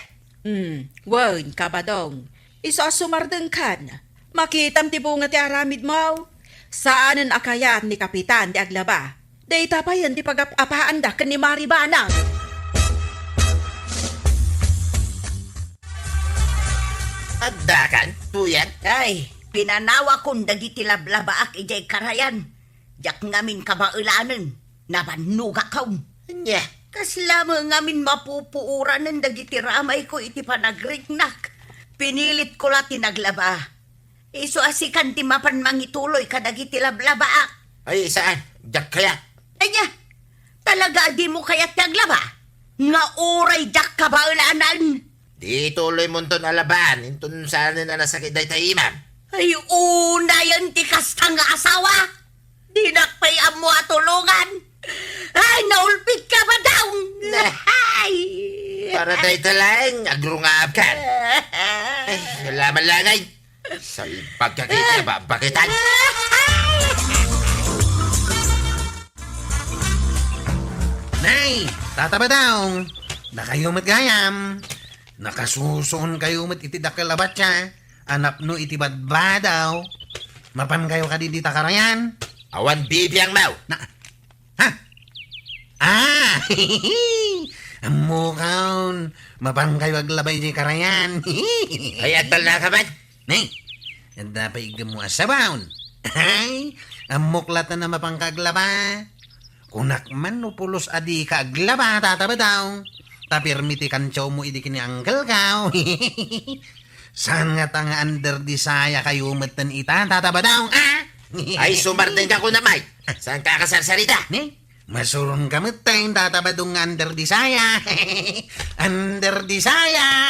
Hmm, wen, Kabadong, isu a sumardengkan. Makitam ti bunga ti aramidmo. Saanen a kayat ni Kapitan ti aglaba. Dayta payen ti pagap-apaanda ken ni Mari Banang. Addakan, Tuyang? Ay, pinanawakon dagiti lablabaak idiay karayan. Diak ngamin kabaelanen. Nabannogakon. Ania? Kasla met ngamin mapupuoranen dagiti ramayko iti panagriknak. Pinilitko la ti naglaba. Isu a sikan ti mapan mangituloy kadagiti lablabaak. Ay, saan? Diak kayat. Ania? Talaga a dimo kayat ti aglaba? Nga uray diak kabaelanan? Di tuloymonton a laban, inton saanen a nasakit dayta imam. Ay, unayen ti kasta nga asawa. Dinak pay ammo a tulongan. Ay, naulpit ka ba daw? Nah. Ay. Para dayta laeng, agrungabkan. Ay, wala man langay. Salbag ka kiti babakitan. Nay, Tata Badong, dakayo met gayam. Nakasusuon kayo met iti dakkel a batya, a napno iti badbadaw. Mapan kayo kadi dita karayan? Awan bibiang, Maw. Na, ha? Ah! Ammokon, mapan kayo aglaba iti karayan. Ay, agtalna ka man. Ne, adda pay iggemmo a sabaon. Ay, ammok latta a mapanka aglaba. Kunak man no pulos a dika aglaba, Tata Badong. Ta pirmi ti kantiawmo idi ken ni uncle ko. Saan ngata nga under disaya kayo metten ita, Tata Badong, a? Ay, sumardeng ka kuna, May. Saan ka kasarsarita? Ne? Masuron ka metten, Tata Badong, nga under disaya. Under disaya.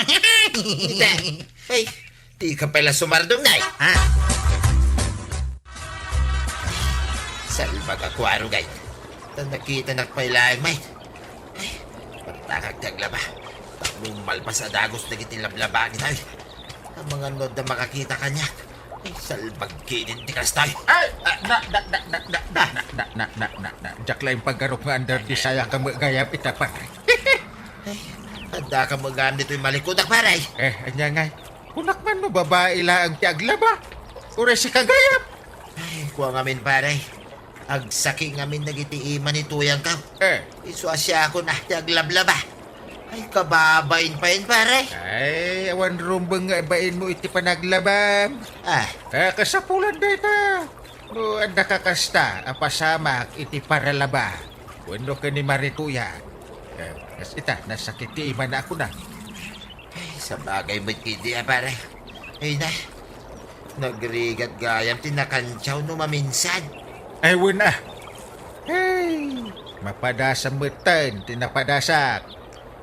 Ita. Ay, di ka pala sumardong, Nay. Ha? Salbag a kuarugay. Ta nakitanak pay laeng, May. Ay, partakak ti aglaba. Tapno malpas a dagus dagiti lablaba ditoy. Amangan no adda makakita kaniak. Ay, salbag ketdi ti kasta. Ay, ah, na, na, na, na, na, na, na, na, na, na, na, na. Diak laeng paggarup nga under disaya ka met gayam ita, pare. Ay, adda ka met gayam ditoy malikudak, pare. Eh, ania ngay? Kunak man no babai laeng ti aglaba. Uray sika gayam. Ay, kua ngamin, pare. Agsaki ngamin dagiti ima ni tuyangko. Eh. Isu a siakon a ti aglablaba. Ay, kababain payen, pare. Ay, awan rumbeng nga ibainmo iti panaglabam. Ah. Eh, kasapulan dayta. No, adda ka kasta a pasamak iti paralaba. Wenno ken ni Mari Tuyang. Eh, kas ita, nasakit ti imana a kuna. Ay, sabagay met ketdi a, pare. Ay na, nagrigat gayam ti nakantiaw no maminsan. Ay, wen a. Ay, mapadasam metten ti napadasak.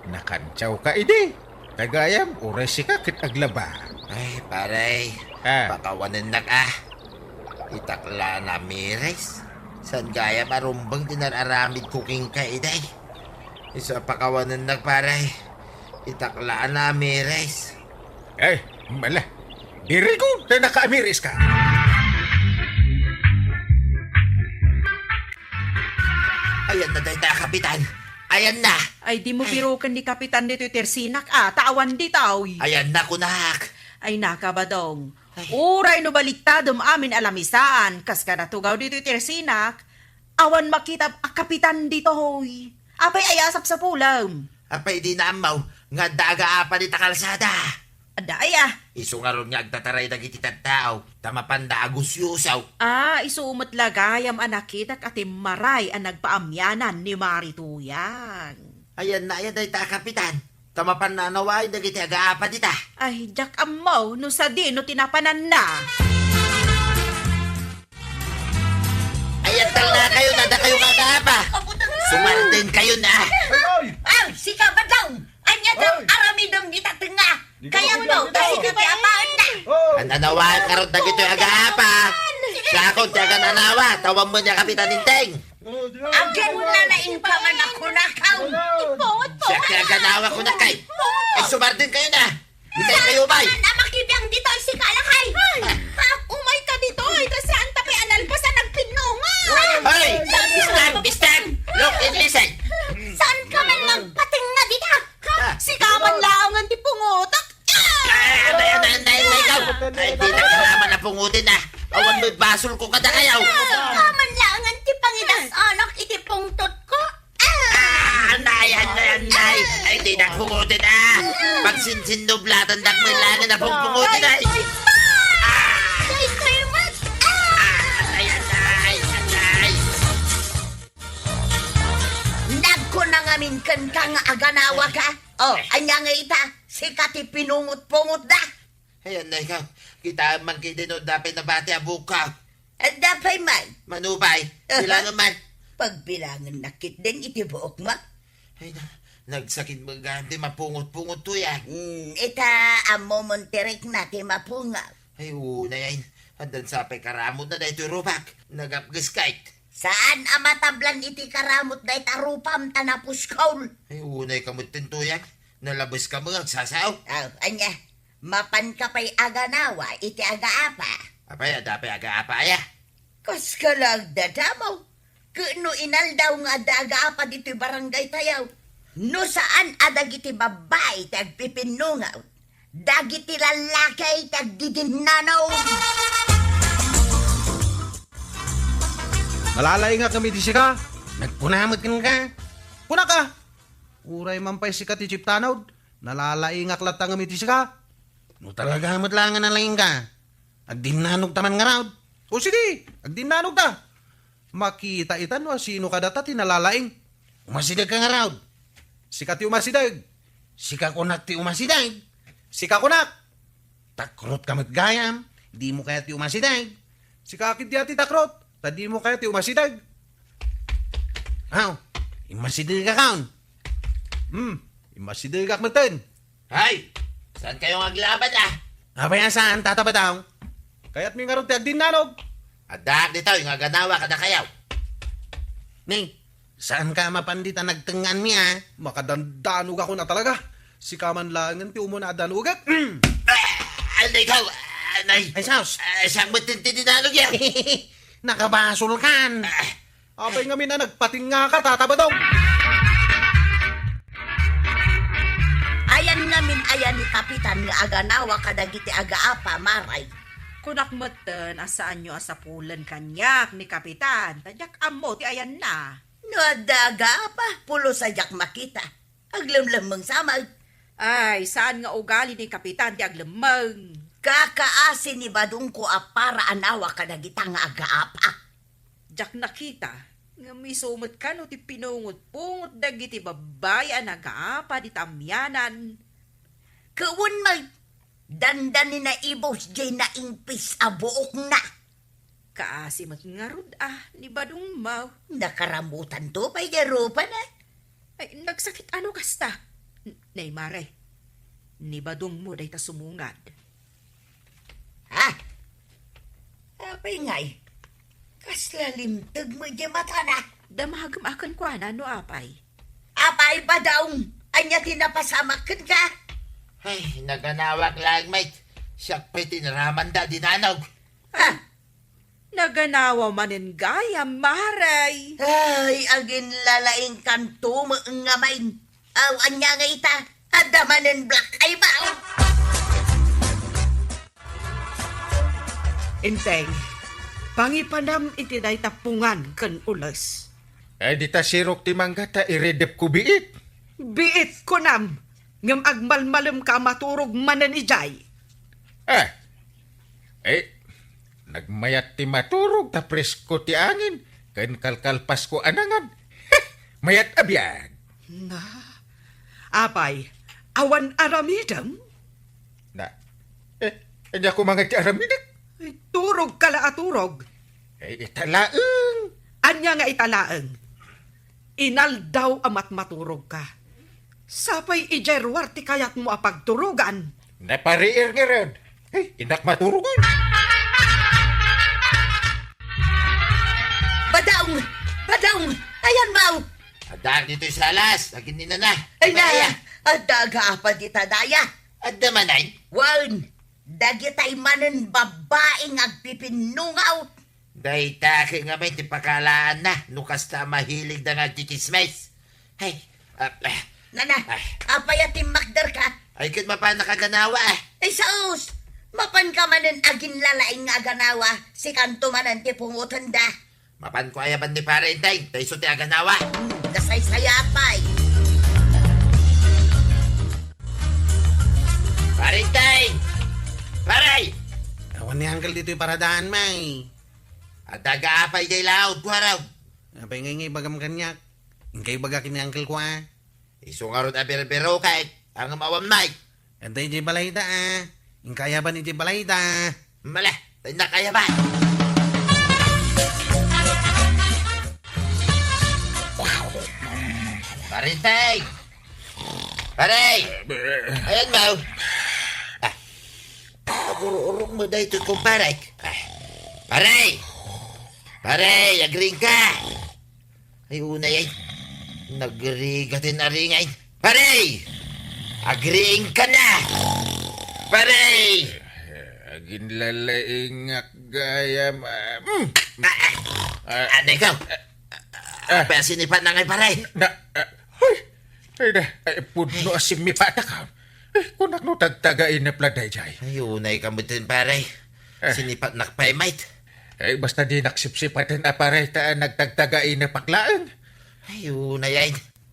Nakantiaw ka idi. Ta gayam, uray sika ket aglaba. Ay, pare. Ah. Pakawanennak a. Itak la a namiris. Saan gayam a rumbeng ti nar-aramidko kenka idi. Isu a pakawanennak, pare. Itak la a namiris. Ay, mala. Dirigo ta nakaamiris ka. Ayan na dayta, Kapitan. Ayan na. Ay, dimo biroken ni Kapitan ditoy tersinak, a, ta awan ditoy. Ayan na, kunak. Ay, naka, Badong. Ay. Uray no baliktadem amin a lamisaan, kas kada tugaw ditoy tersinak, awan makita a kapitan ditoy. Apay aya a sapsapulem? Apay di naammo nga adda agaapa dita kalsada? Adda aya. Isu ngarud nga agtataray dagiti tattao, ta mapanda a gusyusaw. Ah, isu met la gayam a nakitak a timmaray a nagpaamianan ni Mari Tuyang. Ayan na aya dayta a kapitan. Ta mapan naanawaen dagiti agaapa dita. Ay, diak ammo no sadino ti napananna. Ay, agtalna kayo, nadakayo nga agaapa. Sumardeng kayo na. Ay! Ay, sika, Badong! Ania ti aramidem dita tengnga? Kayatmo, ta sika ti apaenna. An-anawaen ngarud dagitoy agaapa. Dakon ti aganawa, tawen met ni Kapitan Enteng. Agin na nainkaman a kunakaw. Ipungot, siak ti aganawa kunakay. Ay, sumardengkayo na. Itay kayo, bay. Saan ka man a makibiang ditoy, sika lakay? Ha? Umayka ditoy, ta saanta pay a nalpas a nagpinnunga. Hoy! Bistag! Bistag! Look and listen! Saan ka man nagpatinga dita? Ha? Ah. Sika man laangan ti pungotak. Ah! Ay, anay, anay, anay, anay, ikaw! Ay, di na kailangan na pungutin, ah. Awan mo'y basol ko kada kayaw. Sika man laangan ti pangidas-anak iti pungtot ko. Ah, anay, anay, anay. Ay, di na pungutin, ah. Pagsinsinnublatan dak may langit na pungpungutin, ay. Ay, ay, ay, ay. Ah, anay, anay, anay. Nagkuna ngamin kenka nga aganawa ka. Oh, anya nga ita, sika ti pinungot-pungot da. Ay, anay ka. Kita man kidi no dapay nabati a buka. Adda pay man. Manupay. Aha. Bilangan man. Pagbilangan na ketdin iti buok mo. Ay na, nagsakit mo gayam ti mapungot-pungot to ya. Hmm, ita, ammo mon ti rikna ti mapungaw. Ay, unay, ay. Addan sapay karamot na daytoy rupak. Nagapges kayt. Saan a matablan iti karamot dayta rupam ta napuskol? Ay, unay ka met tintuyak. Nalabes ka met agsasao. Aw, anya? Mapan ka pay aganawa iti agaapa? Apay, adda pay agaapa aya? Kas ka la agdadamaw. Ket no inaldaw nga adda agaapa ditoy barangay tayo, no saan a dagiti babbai ti agpipinnungaw, dagiti lallaki ti agdidinnanaw. Nalalaingak ngem iti sika. Nagkuna met kenka. Kunaka, uray man pay sika ti Chief Tanod, nalalaingak latta ngem iti sika. No talaga met la nga nalaingka, agdinnanogta man ngarud. O sige, agdinnanogta. Makita ita no asino kadata ti nalalaing. Umasidegka ngarud. Sika ti umasideg. Sika kunak ti umasideg. Sika kunak. Takrotka met gayam, dimo kayat ti umasideg? Sika ketdi a ti takrot, ta dimo kayat ti umasideg? Aw, immasidegakon. Hmm, immasidegak metten. Hay! Saan kayo nga aglaban, ah? Apay a saan, Tata Badong? Kayatmi ngarud ti agdinnanog. Addaak ditoy nga aganawa kadakayo. Ni, saan ka mapan dita nagtengngaanmi, a? Makadandanogakon a talaga. Sika man laengen ti umuna a danogek. Mm. Ah, anay ka, anay. Ay, sus. Ah, siak met ti dinanogyo. Nakabasolkan. Ah. Apay ngamin a nagpatingngaka, Tata Badong? Ayan ngamin aya ni Kapitan nga aganawa kadagiti agaapa, Maray. Kunak metten a saanyo a sapulen kaniak ni Kapitan, ta diak ammo ti ayanna. No adda agaapa, pulos a diak makita. Aglemlemmeng sa met. Ay, saan nga ugali ni Kapitan ti aglemmeng. Kakaasi ni badongko a para anawa kadagita nga agaapa. Diak nakita, ngem isu met kano ti pinungot-pungot dagiti babbai a nagaapa dita amianan. Ket wen met, dandani naibus diay naingpis a buokna. Kaasi met ngarud a ni badongmo. Nakaramutanto pay diay rupana. Ay, nagsakit ano kasta? N-, nay, Mare, ni badongmo dayta sumungad. Ha? Apay ngay? Kasla limteg met diay matana? Damagem a kenkuana no apay. Apay, Badong, ania ti napasamak kenka? Ay, naganawak laeng met. Siak pay ti naramanda a dinanog. Ha? Naganawa manen gayam, Mare. Ay, aginlalaingkanto met ngamin. Aw, ania nga ita? Adda manen black eye ba? Enteng, pangipanam iti dayta pungan ken ules. Ay, dita sirok ti mangga ta iridepko biit. Biit, kunam, ngem agmalmalemka a maturog manen idiay. Ah, eh, nagmayat ti maturog ta presko ti angin ken kalkalpasko a nangad. Mayat a biag. Na, apay, awan aramidem? Na, eh, ania koma nga ti aramidek? Ay, turog ka la a turog. Eh, ita laeng. Ania nga ita laeng? Inaldaw a matmaturog ka. Sapay idiay ruar ti kayatmo a pagturogan. Napariir ngarud. Ay, innak maturogan. Dong, ayan mo. Adda ditoy salas, aginninana. Ay na, Daya. Adda agaapa dita daya. Adda manen? Wen, dagitay manen babbai nga agpipinnungaw. Dayta ket ngamin ti pakalaanna, no kasta mahiligda nga agtitsismis. Ay, ah, ah. Nana, Ay. Apay a timmakder ka? Ay, ket mapan nakaganawa, ah. Ay, saos! Mapan ka manen aginlalaing nga aganawa, sikanto manen ti pungotenda. Mapan ko ayaban ni Pare Enteng, ta isu ti aganawa. Hmm, nasaysayapay. Pare Enteng! Pare! Awan ni Uncle ditoy paradaan, may. Adda agaapa idiay laod, kuaraw. Apay ngay nga ibagam kaniak? Inkay ibaga ken ni Uncle ko, a. Isu ngarud a birbirokek, ngem awan met. Adda idiay balayda, a. Inkay ayaban idiay balayda. Mala, tay nakayaban. Pare Enteng! Pare! Ayan mo. Ah. Agururok mo daytoy, kumpare. Ah. Pare! Pare, agring ka! Ay, unay ay. Nagrigat in aringay. Pare! Agriing ka na! Pare! Aginlalaingak gayam. Ah, mm. Ah, ah. Ah. Ano ikaw? Ah. Apay a sinipat na ngay, pare? Na, ah, hoy! Ay na, ay, pudno a simmipatak, a. Eh, kunak no tagtagainep la dayjay. Ay, unay ka met, pare. Eh. Sinipat nak pay met. Eh, basta di naksipsipaten a pare ta nagtagtagainepak laeng. Ay, unay ay.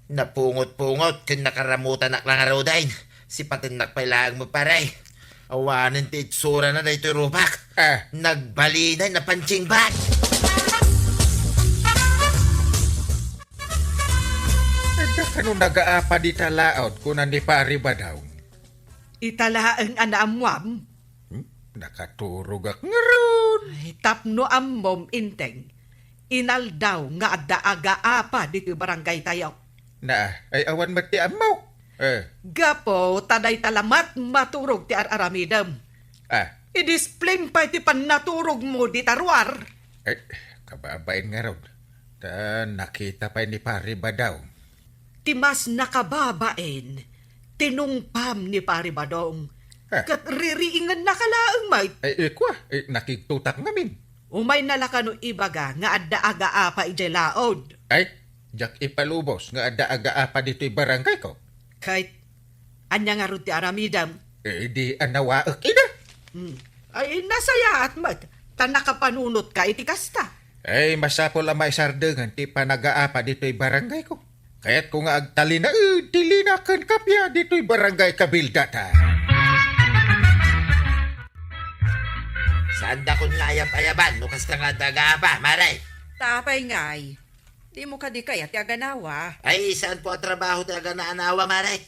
Napungot-pungot ken nakaramutanak la ngaruden. Sipatennak pay laeng met, pare. Awanen ti itsurana daytoy rupak. Ah. Nagbalinay, napanchingbat. Adda kano nagaapa dita laod, kuna ni Pari Badong. Ita laeng a naammuam. Hmm? Nakaturogak ngarud. Ay, tapno ammom, Enteng, inaldaw nga adda agaapa ditoy barangaytayo. Na, ay awan met ti ammok. Eh. Gapu ta dayta la met maturog ti ar-aramidem. Ah. Idisplem pay ti pannaturogmo dita ruar. Ay, kababain ngarud. Ta nakita pay ni Pari Badong. Ti mas nakababain, tinungpam ni Pari Badong. Ah. Ket ririingennaka laeng met. Ay, ikua, eh, nakigtotak ngamin. Umayna la kano ibaga nga adda agaapa idiay laod. Ay, diak ipalubos nga adda agaapa ditoy barangayko. Ket ania ngarud ti aramidem? Eh, di anawaek ida. Hmm. Ay, nasayaat met, ta nakapanunotka iti kasta. Ay, masapul a maisardengen ti panagaapa ditoy barangayko. Kayatko nga agtalinaed ti lina ken kappia ditoy barangay Kabildatan. Saandakon nga ayab-ayaban no kasta nga adda agaapa, mare. Ta apay ngay? Dimo kadi kayat ti aganawa? Ay, saanko a trabaho ti aganaanawa, mare.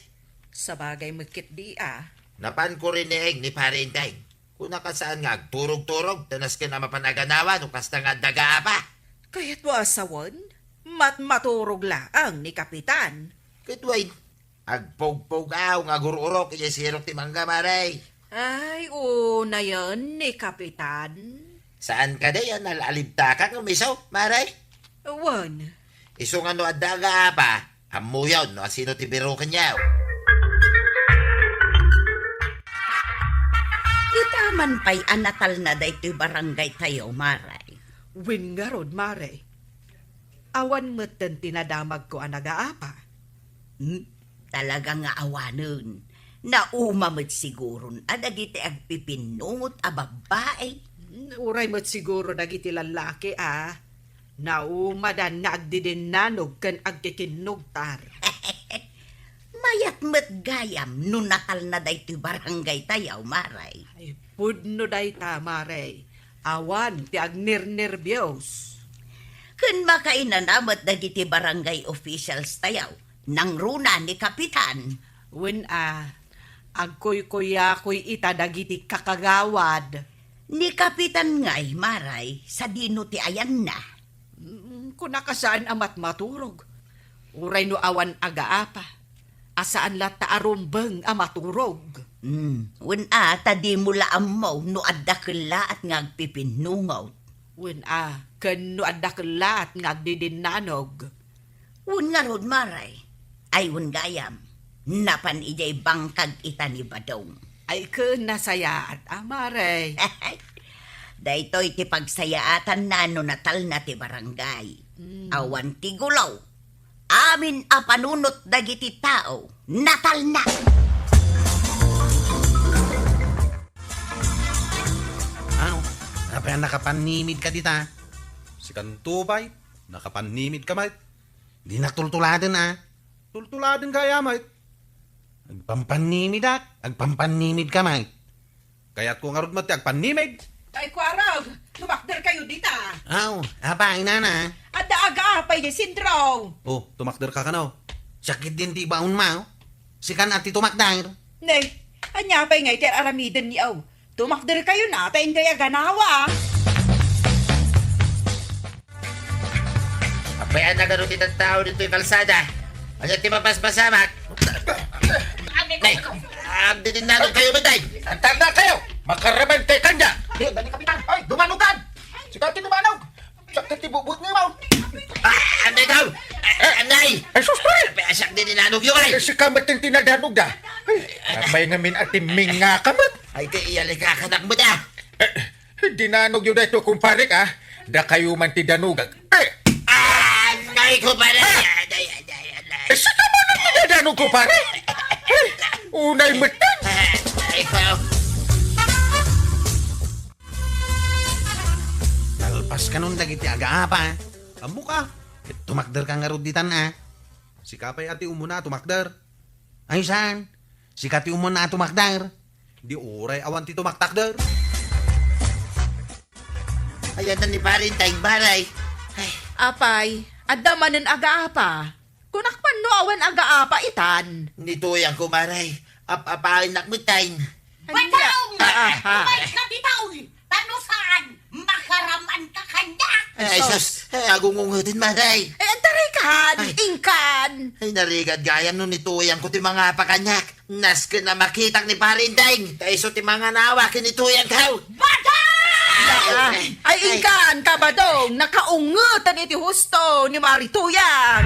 Sabagay met ketdi a. Napanko rineeng ni Pare Enteng. Kunaka saan nga agturog-turog, ta nasken a mapan aganawa no kasta nga adda agaapa. Kayatmo a sawen? Matmaturog laeng ni Kapitan. Ket wen, agpugpugaw nga agur-urok idiay sirok ti mangga, mare. Ay, unayen ni Kapitan. Saan kadi a nal-alibtakak ngem isu, mare? Wen. Isu nga no adda agaapa, ammoyon no asino ti birokenyo. Ita man pay a natalna daytoy barangaytayo, mare. Wen ngarud, mare. Awan metten ti nadamagko a nagaapa. Hmm? Talaga nga awanen. Nauma met siguron a dagiti agpipinnungot a babbai. Hmm, uray met siguro dagiti lallaki a naumadan nga agdidinnanog ken agkikinnugtar. Mayat met gayam no natalna daytoy barangaytayo, mare. Ay, pudno dayta, mare. Awan ti agnernerbios. Ken makainana met dagiti barangay officials tayo, nangruna ni Kapitan. Wen a, agkuykuyakoy ita dagiti kakagawad. Ni Kapitan ngay, mare, sadino ti ayanna? Mm, kunaka saan a matmaturog. Uray no awan agaapa, a saan latta a rumbeng a maturog. Hmm, wen a, ta dimo la ammo no adda kellaat nga agpipinnungot. Wen a, ken no adda kellat nga agdidinnanog. Wen ngarud, Mare. Ay, wen gayam. Napan idiay bangkag ita ni Badong. Ay, ken nasayaat a, Mare. Daytoy ti pagsayaatanna no natalna ti barangay. Mm. Awan ti gulaw. Amin a panunot dagiti tao, natalna. Ano? Apay a nakapannimid ka dita? Sikanto pay, nakapannimid ka met. Dinak tultuladen a. Tultuladen gayam met. Agpampannimidak, agpampannimid ka met. Kayatko ngarud met ti agpannimid. Ay, kuarog, tumakder kayo dita. Aw, apay, nana? Adda agaapay di sentro. Oh, tumakder ka kano? Sakit din ti baon mo. Sikan a ti tumakder. Ne, ania pay ngay ti aramiden ni aw? Tumakder kayo na, ta ingkay aganawa. Apay a nagaro ti tattao ditoy kalsada? Ania ti mapaspasamak? Nay, agdidinnanog kayo, Bitay! Antarna kayo! Makaraman kay kanya! Di, dali, Kapitan! Ay, dumanugan! Sika ti dumanog! Sakit ti bubut nga ibaw! Ah, anday daw! Ah, anday! Ay, sus, pre! Apay a siak didinnanog yo, ay! Eh, sika met ti nadanog da! Ay, apay ngamin a timming nga ka met! Ay, ti iyalik ka kanak mo da! Eh, Dinanogyo daytoy, kumparek, a. Dakayo man ti danogak. Eh! Anay, kumare! Anay, anay, anay. Eh, sika man ti nadanog, kumare? Eh, unay metten. Ay, ko. Nalpas kanon dagiti agaapa. Ammok a. Tumakder ka ngarud ditan, a. Sika pay a ti umuna a tumakder. Ay, saan? Sika ti umuna a tumakder. Di uray awan ti tumaktakder. Ayan na ni Pare Intay, Maray. Ay. Apay, adda manen agaapa. Kunak man no awan agaapa itan. Nituyan ko, Maray. Ap-apaennak met tayn. Ania? Badaw! Ah, ah, ah. Umayka ditoy! Ta no saan, makaraman ka kaniak! Ay, sus. Ay, agungungeten, Maray. Ay, agtarikan! Ay. Ingkan! Ay, narigat gayam no nituyan ko ti mangaapa kaniak. Nasken a makitak ni Pare Intay. Ta isu ti manganawa ken nituyan ko. Badaw! Ah, ay, ingkan, kabadong, nakaungeten iti husto ni Mari Tuyang.